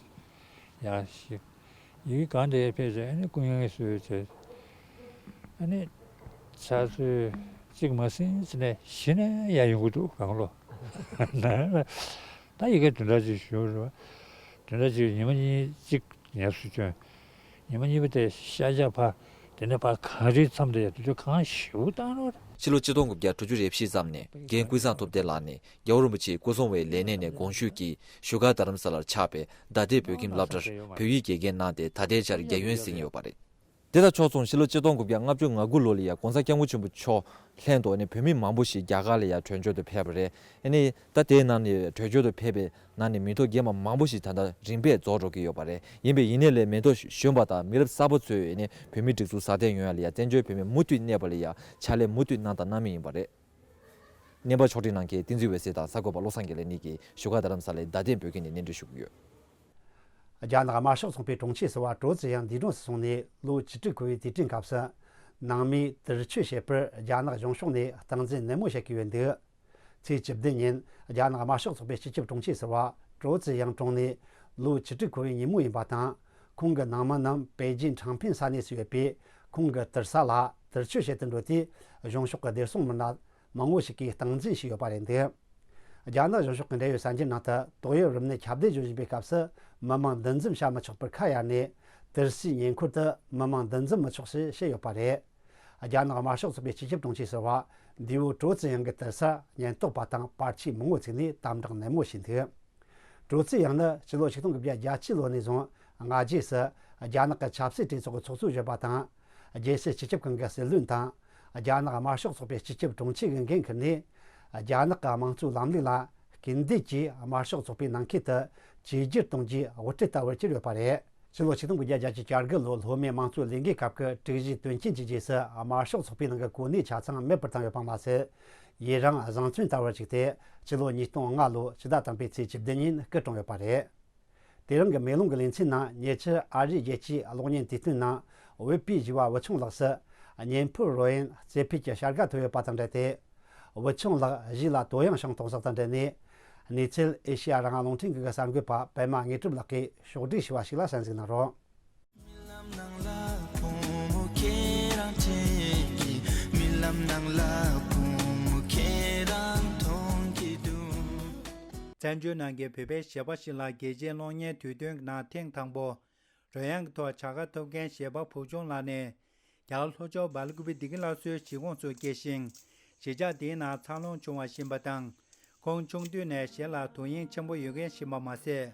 ཡ་ཤི། ཡི་གེ་གང་དེ་ཕེབས་བྱས་ཨ་ནི་སྐུ་ངལ་གསོས་བྱས། ཨ་ནི་ཕྱག་ཚོད་གཅིག་མ་ཟིན་ཙམ་ནས་གཞི་ནས་ཡར་ཡོང་གི་འདུག་གང་ལོ། ད་ཡི་གེ་བདུན་ཕྲག་གཅིག་བཞུགས་རེད་བ། བདུན་ཕྲག་གཅིག་ཉི་མ་གཉིས་གཅིག་ཉལ་སུ་བྱོན། ཉི་མ་གཉིས་པ་དེ་ཤར་རྒྱག་ཕ། དེ་ནས་ཕ་གངས་རིའི་མཚམས་དེ་ཡ་དུས་ཚོད་གང་ཞིའུ་བཏང་རོགས། ཕྱི་ལོ་ཆིག་སྟོང་དགུ་བརྒྱ་དྲུག་ཅུ་རེ་བཞི་ཙམ་ནས་རྒན་ཀུན་བཟང་ཐུབ་བསྟན་ལགས་ནས་རྒྱལ་བ་རིན་པོ་ཆེའི་སྐུ་སྲུང་བའི་ལས་གནས་ནས་དགོངས་ཞུས་ཀྱིས་བཞུགས་སྒར་རྡ་རམ་ས་ལར་ཆགས་པའི་མདའ་སྡེ་བོད་ཁྱིམ་སློབ་གྲྭར་བོད་ཡིག་དགེ་རྒན་གནང་སྟེ་ད་ལྟའི་ཆར་རྒྱལ་ཡོན་ཟིན་ཡོད་པ་རེད། དེ་དང་ཕྱོགས་མཚུངས་ཕྱི་ལོ་ཆིག་སྟོང་དགུ་བརྒྱ་ལྔ་བཅུ་ང་དགུ་ལོ་ལ་ཡ་༸གོང་ས་༸སྐྱབས་མགོན་ཆེན་པོ་མཆོག་ལྷན་དུ་ནས་བོད་མི་མང་པོ་ཞིག་རྒྱ་གར་ལ་ཡ་བྲོས་བྱོལ་དུ་ཕེབས་པ་རེད། ཨ་ནི་ད་དེའི་ནང་ནས་བྲོས་བྱོལ་དུ་ཕེབས་པའི་ནང་ནས་མི་ཐོག་རྒན་པ་མང་པོ་ཞིག་ད་ལྟ་རིམ་པས་རྫོགས་འགྲོ་གི་ཡོད་པ་རེད། ཡིན་པས་ཡིན་ནའི་ལས་མི་ཐོག་གཞོན་པ་དང་མི་རབས་གསར་པ་ཚོས་ཨ་ནི་བོད་མིའི་སྒྲིག་འཛུགས་སྲ་བརྟན་ཡོང་ཡ་ལ་ཡ་བཙན་བྱོལ་བོད་མི་མུ་མཐུད་གནས་པ་ལ་ཡ་ཕྱག་ལས་མུ་མཐུད་གནང་དང་གནང་མུས་ཡིན་པ་རེད། གནས་པ་ཕྱོགས་སྒྲིག་གནང་མཁན་བསྟན་འཛིན་འོད་ཟེར་དང་གསར་འགོད་པ་བློ་བཟང་དགེ་ལེགས་གཉིས་ཀྱིས་བཞུགས་སྒར་རྡ་རམ་ས་ལའི་མདའ་སྡེ་བོད་ཁྱིམ་ནས་གནས་འདྲི་ཞུ་གི་ཡོད། རྒྱ་ནག་དམར་ཤོག་ཚོགས་པའི་དྲུང་ཆེ་ཟུར་པ་ཀྲོའུ་ཙི་དབྱང་འདས་གྲོངས་སུ་སོང་ནས་ལོ་བཅུ་དྲུག་འཁོར་བའི་དུས་དྲན་སྐབས་སུ། ནང་མིས་དུར་མཆོད་བྱེད་པར་རྒྱ་ནག་གཞུང་ཕྱོགས་ནས་སྟངས་འཛིན་ནན་མོ་བྱེད་ཀྱི་ཡོད་འདུག། ཚེས་བཅུ་བདུན་ཉིན་རྒྱ་ནག་དམར་ཤོག་ཚོགས་པའི་སྤྱི་ཁྱབ་དྲུང་ཆེ་ཟུར་པ་ཀྲོའུ་ཙི་དབྱང་གྲོངས་ནས་ལོ་བཅུ་དྲུག་འཁོར་བའི་ཉིན་མོ་ཡིན་པ་དང་། ཁོང་གི་ནང་མི་རྣམས་པེ་ཅིན་ཁྲང་ཕིན་ས་གནས་སུ་ཡོད་པའི་ཁོང་གི་དུར་ས་ལ་དུར་མཆོད་བྱེད་དུ་འགྲོ་དུས། གཞུང་ཕྱོགས་ཀྱི་བདེ་སྲུང་མི་སྣ་མང་པོ་ཞིག་གིས་སྟངས་འཛིན་བྱས་ཡོད་པ་རེད་འདུག། རྒྱ་ནག་གཞུང་ཕྱོགས་ཀྱི་འབྲེལ་ཡོད་གསར་འགྱུར་ནང་དུ། ཏོག་དབྱིབས་རིམས་ནད་ཁྱབ་གདལ་འགྲོ་བཞིན་པའི་སྐབས་སུ་མི་མང་འདུ་འཛོམས་བྱ་མི་ཆོག་པར་ཁ་གཡར་ནས། དུར་སའི་ཉེ་འཁོར་དུ་མི་མང་འདུ་འཛོམས་མི་ཆོག་ཞེས་བཤད་ཡོད་པ་རེད། རྒྱ་ནག་དམར་ཤོག་ཚོགས་པའི་སྤྱི་ཁྱབ་དྲུང་ཆེ་ཟུར་པ་ འདས་པོ་ཀྲོའུ་ཙི་ཡང་གི་དུར་སར་ཉེན་རྟོག་པ་དང་པར་ཆས་མང་བོ་བཙུགས་ནས་དམ་དྲག་ནན་མོ་བྱས་འདུག། ཀྲོའུ་ཙི་ཡང་ནི་ཕྱི་ལོ་ཆིག་སྟོང་དགུ་བརྒྱ་བརྒྱད་ཅུ་ལོ་ནས་བཟུང་སྔ་རྗེས་སུ་རྒྱ་ནག་གི་ཆབ་སྲིད་གྲོས་ཚོགས་ཀྱི་ཚོགས་གཙོ་བཞོན་པ་དང་། རྒྱལ་སྲིད་སྤྱི་ཁྱབ་ཁང་གི་སྲིད་བློན་དང་། རྒྱ་ནག་དམར་ཤོག་ཚོགས་པའི་སྤྱི་ཁྱབ་དྲུང་ཆེ་གི་འགན་འཁུར་ནས། རྒྱ་ནག་གི་དམངས་གཙོའི་ལམ་ལུགས་ལ་སྐུལ་འདེད་ཀྱིས་དམར་ཤོག་ཚོགས་པའི་ནང་ཁུལ་དུ་བཅོས་བསྒྱུར་གཏོང་རྒྱུའི་དབུ་ཁྲིད་ལྟ་བུར་གྱུར་ཡོད་པ་རེད། ཕྱི་ལོ་ཆིག་སྟོང་དགུ་བརྒྱ་བརྒྱད་ཅུ་གྱ་དགུ་ལོའི་ལྷོ་མའི་དམངས་གཙོའི་ལས་འགུལ་སྐབས་ཀྱི་དྲུག་བཞིའི་དོན་རྐྱེན་གྱི་རྗེས་སུ་དམར་ཤོག་ཚོགས་པའི་ནང་གི་གོ་གནས་ཆ་ཚང་མེད་པར་བཏང་ཡོད་པ་མ་ཟད། ཡུན་རིང་བཟང་བཙོན་ལྟ་བུར་བཅུག་སྟེ་ཕྱི་ལོ་ཉིས་སྟོང་ལྔ་ལོའི་ཕྱི་ཟླ་དང་པོའི་ཚེས་བཅུ་བདུན་ཉིན་སྐུ་གྲོངས་ཡོད་པ་རེད། དེ་རིང་གི་མེ་ལོང་གི་ལེ་ཚན་ནང་ཉེ་ཆར་ཨ་རིའི་རྒྱལ་སྤྱིའི་གློག་བརྙན་དུས་སྟོན་ནང་བོད་པའི་བྱིས་པ་བུ་ཆུང་ལགས་སུ་བརྙན་ཕོར་རོལ་དབྱངས་རྩེ་ཕུད་ཀྱི་བྱ་དགའ་ཐོབ་ཡོད་པ་དང་འབྲེལ་ཏེ། བུ་ཆུང་ལགས་གཞས་ལ་དོ་དབྱངས་བྱུང་གཏོང་སོགས་དང་འབྲེལ་ནས། གནས་ཚུལ་ཨེ་ཤེ་ཡ་རང་དབང་རླུང་འཕྲིན་ཁང་གི་གསར་འགོད་པ་པད་མ་དངོས་གྲུབ་ལགས་ཀྱིས་ཕྱོགས་བསྒྲིགས་ཞུས་པ་ཞིག་ལ་གསན་གཟིགས་གནང་རོགས། རྨི་ལམ་ནང་ལ་བུ་མོ་ཁྱེད་རང་བཅས་ཀྱི། རྨི་ལམ་ནང་ལ་བུ་མོ་ཁྱེད་རང་མཐོང་གི་འདུག། བཙན་བྱོལ་ནང་གི་བོད་པའི་གཞས་པ་ཞིག་ལ་རྒྱལ་སྤྱིའི་གློག་བརྙན་དུས་སྟོན་ནང་ཐེངས་དང་པོ་རོལ་དབྱངས་ཐོག་བྱ་དགའ་ཐོབ་མཁན་གཞས་པ་བུ་ཆུང་ལགས་ནས། རྒྱ་གར་ལྷོ་ཕྱོགས་སྦེལ་ཀུ་པེ་བདེ་སྐྱིད་སླར་གསོའི་གཞིས་ཁོངས་སུ་སྐྱེས་ཤིང་། གཞིས་ཆགས་དེའི་ནང་འཚར་ལོངས་བྱུང་བ་ཡིན་པ་དང་། ཁོང་ཆུང་དུས་ནས་གཞས་ལ་དོ་དབྱིངས་ཆེན་པོ་ཡོད་མཁན་ཡིན་པ་མ་ཟད།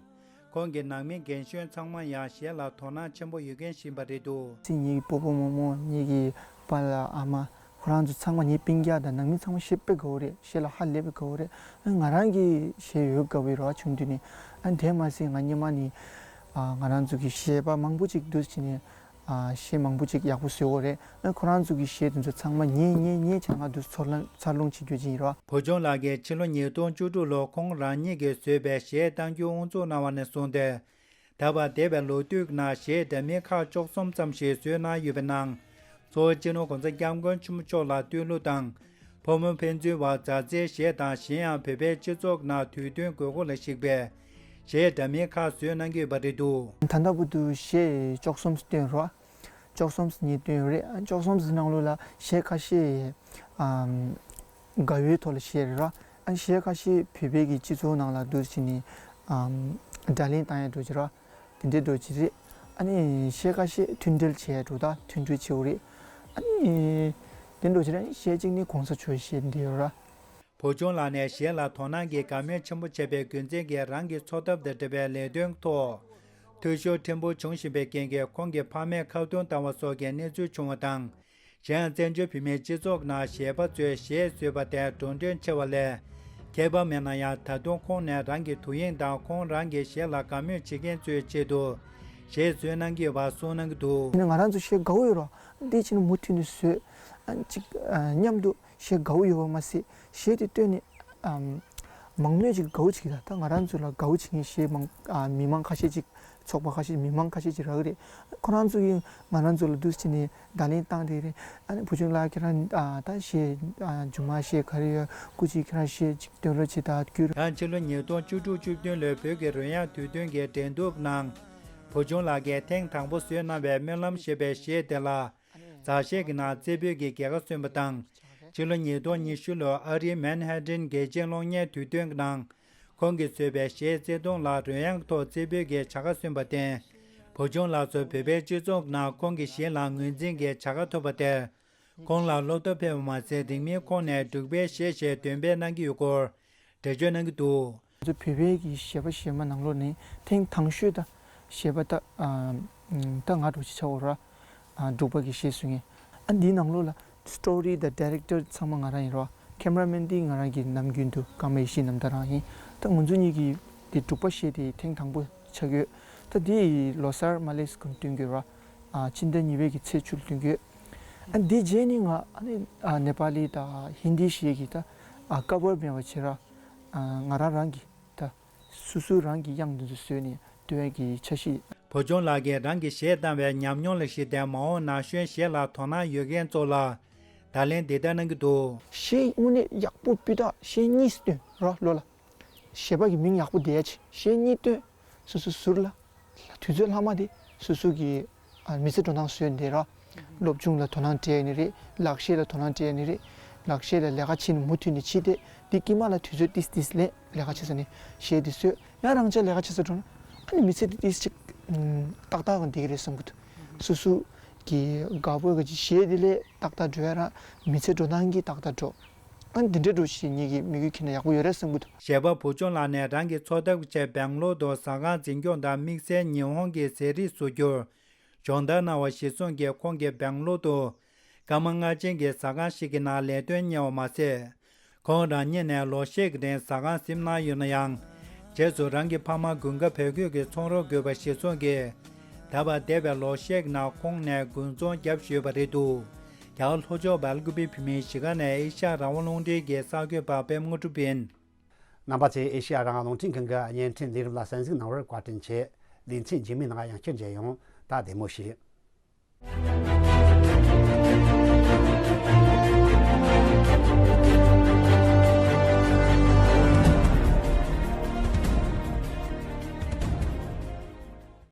ཁོང་གི་ནང་མི་རྒན་གཞོན་ཚང་མ་ཡང་གཞས་ལ་དོ་སྣང་ཆེན་པོ་ཡོད་མཁན་ཡིན་པ་རེད་འདུག། ངེད་ཀྱི་སྤོ་བོ་རྨོ་མོ། ངེད་ཀྱི་པཱ་ལགས་ཨ་མ། ཁོ་རང་ཚོ་ཚང་མ། ངའི་སྤུན་ཀྱག་དང་ནང་མི་ཚང་མ་གཞས་དཔེ་དགའ་བོ་རེད། གཞས་ལ་ཧ་ལས་པའི་དགའ་བོ་རེད། ཨ། ང་རང་གིས་གཞས་ཡོད་དགའ་བོ་རེད་བ། ཆུང་དུས་ནས། ཨ། དེ་མ་ཟད་ང་སྔོན་མ་ནས། ཨ། ང་རང་ཚོ་གི་གཞས་པ་མང་པོ་ཅིག་འདུག་བྱས་ནས། ཨ། གཞས་མང་པོ་ཅིག་ཡག་པོ་བཟོས་ཡོད་རེད། ཨ། ཁོ་རང་ཚོ་གི་གཞས་དེ་ཚོ་ཚང་མ་ཉན་ཉན་ཉན་བྱས་ང་དུ་འཚར་ལོངས་འཚར་ལོངས་བྱེད་རྒྱུ་ཅིག་ཡིན་རོ། བུ་ཆུང་ལགས་ཀྱིས་ཕྱི་ལོ་ཉིས་སྟོང་བཅུ་དྲུག་ལོར་ཁོང་རང་ཉིད་ཀྱིས་བཟོས་པའི་གཞས་གཏང་རྒྱུའི་དབུ་འཛུགས་གནང་བ་ནས་བཟུང་སྟེ། ད་བར་འདས་པའི་ལོ་དུས་ནང་གཞས་འདྲ་མིན་ཁག་བཅུ་གསུམ་ཙམ་ཞིག་བཟོས་གནང་ཡོད་པའི་ནང་། གཙོ་བོ་སྤྱི་ནོར་༸གོང་ས་༸སྐྱབས་མགོན་ཆེན་པོ་མཆོག་ལ་བསྟོད་གླུ་དང་། ཕོ་མོ་ཕན་ཚུན་བར་མཛའ་བརྩེའི་གཞས་དང་། གཞན་ཡང་བོད་པའི་སྤྱི་ཚོགས་ནང་དུས་སྟོན་དགོས་མཁོ་ལ་གཞིགས་པའི་གཞས་འདྲ་མིན་ཁག་བཟོས་གནང་གི་ཡོད་པ་རེད་འདུག། ད་ལྟ་བར་དུ་གཞས་བཅུ་གསུམ་བཏོན་རོགས། བཅུ་གསུམ་ཉིས་བཏོན་ཡོད་རེད། ཨ། བཅུ་གསུམ་ནང་ལོགས་ལ་གཞས་ཁ་ཤས། ཨམ། དགའ་བོའི་ཐོག་ལ་གཞས་རེད་ར། ཨ། གཞས་ཁ་ཤས་བོད་པའི་གི་སྤྱི་ཚོགས་ནང་ལ་འདུག་བྱས་ནས། ཨམ། སྒྲ་ལེན་བཏང་ཡ་འགྲོ་གི་ར། དེ་འདྲའི་འགྲོ་གི་རེད། ཨ་ནི་གཞས་ཁ་ཤས་མཐུན་སྒྲིལ་བྱས་འགྲོ། ད་མཐུན་སྒྲིལ་བྱེད་འོ་རེད། ཨ་ནི་དེ་འགྲོ་གི་རེད། ཨ་ནི་གཞས་གཅིག་ནི་གོང་ས་མཆོག་གཞས་འདི་ཡོད་ར། བུ་ཆུང་ལགས་ནས་གཞས་ལ་དོ་སྣང་གིས་དགའ་མོས་ཆེན་པོ་བྱས་པའི་རྒྱུ་མཚན་གྱིས་རང་གི་འཚོ་ཐབས་དང་འབྲེལ་བའི་ལས་དོན་ཐོག་འཐུས་ཤོར་ཕྲན་བུ་བྱུང་བཞིན་པའི་རྐྱེན་གྱིས་ཁོང་གི་ཕ་མས་ཁ་རྡུང་བཏང་བ་སོགས་ཀྱི་གནས་ཚུལ་བྱུང་བ་དང་། གཞན་ཡང་བཙན་བྱོལ་བོད་མིའི་སྤྱི་ཚོགས་ནང་གཞས་པ་ཚོས་གཞས་བཟོས་པ་དེར་འགྲོ་གྲོན་ཆེ་བ་ལས་ཁྱད་པར་མེད་ན་ཡང་། ད་དུང་ཁོང་ནས་རང་གི་དོ་དབྱིངས་དང་ཁོང་རང་གི་གཞས་ལ་དགའ་མོས་བྱེད་མཁན་ཚོའི་ཆེད་དུ་གཞས་བཟོས་གནང་གི་ཡོད་པ་གསུངས་གནང་གི་འདུག། ཡིན་ན་ང་རང་ཚོ་གཞས་དགའ་བོ་ཡོད་རོ། འདི་ཕྱིན་མུ་མཐུད་ནས་བཟོས། ཨ། ཅིག་ཨ། མཉམ་དུ་གཞས་དགའ་བོ་ཡོད་པ་མ་ཟད། གཞས་དེ་བཏོན་ནས། ཨམ། མང་མོས་ཅིག་དགའ་བོ་བྱེད་ཀྱི་ད། ད་ང་རང་ཚོ་ལ་དགའ་བོ་བྱེད་མཁན་གཞས་མང་། ཨ། མི་མང་ཁ་ཤས་ཅིག། ཚོགས་པ་ཁ་ཤས། མི་མང་ཁ་ཤས་ཅིག་རག་གི་རེད། ཁོ་རང་ཚོ་གིས་ང་རང་ཚོ་ལ་འདུག་སེ་བྱས་ནས་བརྡ་ལན་བཏང་བསྡད་རེད། ཨ་ནི་བུ་ཆུང་ལགས་ཁྱེད་རང་། ཨ། ད་གཞས། ཨ། རྗེས་མ་གཞས་ག་རེ་ཡོད། སྐུ་མཁྱེན་ཁྱེད་རང་གཞས་ཅིག་འདོན་རོགས་བྱེད་ད། བསྐུལ། ཡང་ཕྱི་ལོ་ཉིས་སྟོང་བཅུ་དྲུག་བཅུ་བདུན་ལོའི་བོད་ཀྱི་རོལ་དབྱངས་དུས་སྟོན་གྱི་འགྲན་བསྡུར་ནང་། བུ་ཆུང་ལགས་ཀྱིས་ཐེངས་དང་པོ་བཟོས་གནང་བའི་སྨོན་ལམ་ཞེས་པའི་གཞས་དེ་ལ། མཛའ་གཞས་ཀྱི་ནང་རྩེ་ཕུད་ཀྱི་རྒྱལ་ཁ་སོན་པ་དང་། ཕྱི་ལོ་ཉིས་སྟོང་ཉི་ཤུ་ལོར་ཨ་རིའི་མན་ཧ་ཏན་རྒྱལ་སྤྱིའི་གློག་བརྙན་དུས་སྟོན་གྱི་ནང་། ཁོང་གིས་བཟོས་པའི་གཞས་བརྩེ་དུང་ལ་རོལ་དབྱངས་ཐོག་རྩེ་ཕུད་ཀྱི་བྱ་དགའ་སོན་པར་བརྟེན། བུ་ཆུང་ལགས་ཚོ་བོད་པའི་སྤྱི་ཚོགས་ནང་ཁོང་གི་གཞས་ལ་ངོས་འཛིན་གྱི་བྱ་དགའ་ཐོབ་པ་དེར། ཁོང་ལ་སློབ་གྲྭ་ཕེབས་པ་མ་ཟད། རིང་མིན་ཁོང་ནས་འབྲུག་པའི་གཞས་ཞིག་འདོན་སྤེལ་གནང་གི་ཡོད་སྐོར་འགྲེལ་བརྗོད་གནང་གི་འདུག། ང་ཚོ་བོད་པའི་གི་གཞས་པ་གཞས་མ་ནང་ལོགས་ནས་ཐེངས་དང་ཤོས་ད་གཞས་པ་ད། ཨ། ད་ང་འདྲ་བོ་ཅིག་ཆགས་ཡོད་ར། ཨ། འབྲུག་པ་གི་གཞས་གསུང་མཁན། ཨ། འདིའི་ནང་ལོགས་ལ་སི་ཊོ་རི་དང་ཌའི་རེག་ཊར་ཚང་མ་ང་རང་ཡིན་ར། ཁེ་མ་ར་མེན་འདི་ང་རང་གི་ནམ་རྒྱུན་དུ་ཀརྨ་ཡེ་ཤེས་རྣམ་དག་རང་ཡིན། ད་ང་ཚོ་གཉིས་ཀྱིས་འདི་འབྲུག་པ་གཞས་དེ་ཐེངས་དང་པོ་ཆགས་ཡོད། ད་འདི་ལོ་སར་མ་ལེ་སི་ཀུན་སྟོན་གྱི་ར། ཨ། ཕྱི་ཟླ་གཉིས་པའི་གི་ཚེས་བཅུ་ལ་སྟོན་གྱི་ཡོད། ཨ། འདི་རྗེས་ནས་ང་། ཨ་ནི། ཨ། ནེ་པ་ལི་དང་ཧིན་དི་གཞས་ཀྱི་ད། ཨ། ཀ་བར་མེད་པ་བྱས་ར། ཨ། ང་རང་རང་གི་ད་སོ་སོ་རང་གི་དབྱངས་འདི་ཚོ་བཟོས་ནས་འདོན་གྱི་འཆར་གཞི། བུ་ཆུང་ལགས་ཀྱིས་རང་གི་གཞས་བཏང་བའི་ཉམས་མྱོང་ལ་གཞིགས་ཏེ། མ་འོངས་ན་གཞོན་གཞས་ལ་དོ་སྣང་ཡོད་མཁན་ཚོ་ལ་བརྡ་ལན་འདི་ལྟར་གནང་གི་འདུག། གཞས་དངོས་གནས་ཡག་པོ་སྤུས་དག་གཞས་གཉིས་བཏོན་ར་ལོ་ལ། གཞས་པ་གི་མིང་ཡག་པོ་བསྡད་ཡ་ཆེད་གཞས་གཉིས་བཏོན། སོ་སོའི་ཟུར་ལ། དུས་ཚོད་ལྷག་མ་དེ་སོ་སོ་གི། ཨ། མི་ཚེ་འགྲོ་སྟངས་བཟོས་ནས་ར། སློབ་སྦྱོང་ལ་དོ་སྣང་སྤྲད་ནི་རེད། ལག་ཤེས་ལ་དོ་སྣང་སྤྲད་ནི་རེད། ལག་ཤེས་ལ་ལས་ཀ་བྱེད་ནི་མུ་མཐུད་ནས་བྱས་ཏེ། འདི་དཀྱིལ་མ་ལ་དུས་ཚོད་ཏིས་ཏིས་ལེན། ལས་ཀ་བྱེད་ས་ནས་གཞས་འདི་བཟོས། ཡང་རང་ཅག་ལས་ཀ་བྱེད་ས་འགྲོ་ན། ཨ་ནི་མི་ཚེ་འདི་ཏིས་ཅིག། ཨམ། ཏག་ཏག་འདི་གི་རེད་བསམ་གི་འདུག། སོ་སོ་ གི་དགའ་པོ་གི་གཞས་དེ་ལས་ཏག་ཏག་འགྲོ་ཡ་ར། མི་ཚེ་འགྲོ་སྟངས་ཀྱི་ཏག་ཏག་འགྲོ། ཨ་འདི་འདྲ་འགྲོ་ཞེས་ངེད་ཀྱིས་མོས་གུས་འཁྱེར་ན་ཡག་པོ་ཡོད་རེད་བསམ་གྱི་འདུག་གཞས་པ་བུ་ཆུང་ལགས་ནས་རང་གི་འཚོ་ཐབས་ཀྱི་ཆེད་སྦེང་ལོར་དུ་ཟ་ཁང་འཛིན་སྐྱོང་དང་དམིགས་བསལ་ཉི་ཧོང་གི་ཟས་རིགས་བཟོ་རྒྱུར་སྦྱོང་བརྡར་གནང་བ་གཞིར་བཟུང་གིས། ཁོང་གིས་སྦེང་ལོར་དུ་སྐར་མ་ལྔ་ཅན་གྱི་ཟ་ཁང་ཞིག་གི་ནང་ལས་དོན་གཉེར་བ་མ་ཟད། ཁོང་རང་ཉིད་ནས་ལོ་ཤས་ཀྱི་རིང་ཟ་ཁང་ཟིན་གནང་ཡོད་ན་ཡང་། རྗེས་སུ་རང་གི་ཕ་མ་དགུན་ཁ་བོད་སྐྱོད་ཀྱི་ཚོང་རོགས་དགོས་པ་གཞིར་བཟུང་གིས། ད་བར་འདས་པའི་ལོ་ཤས་ཀྱི་ནང་ཁོང་ནས་དགུན་ཚོང་བརྒྱབ་བཞིན་ཡོད་པ་རེད་འདུག་རྒྱ་གར་ལྷོ་ཕྱོགས་སྦེལ་ཀུ་པེ་བོད་མིའི་གཞིས་ཀ་ནས་ཨེ་ཤ་ཡ་རང་དབང་རླུང་འཕྲིན་གྱི་གསར་འགོད་པ་པད་མ་དངོས་གྲུབ་ཡིན། རྣམ་པ་ཚོས་ཨེ་ཤ་ཡ་རང་དབང་རླུང་འཕྲིན་ཁང་གི་བརྙན་འཕྲིན་ལས་རིམ་ལ་གསན་གཟིགས་གནང་བར་བཀའ་དྲིན་ཆེ། ལེ་ཚན་རྗེས་མའི་ནང་ཡང་བསྐྱར་མཇལ་ཡོང་། ད་བདེ་མོ་བྱོས།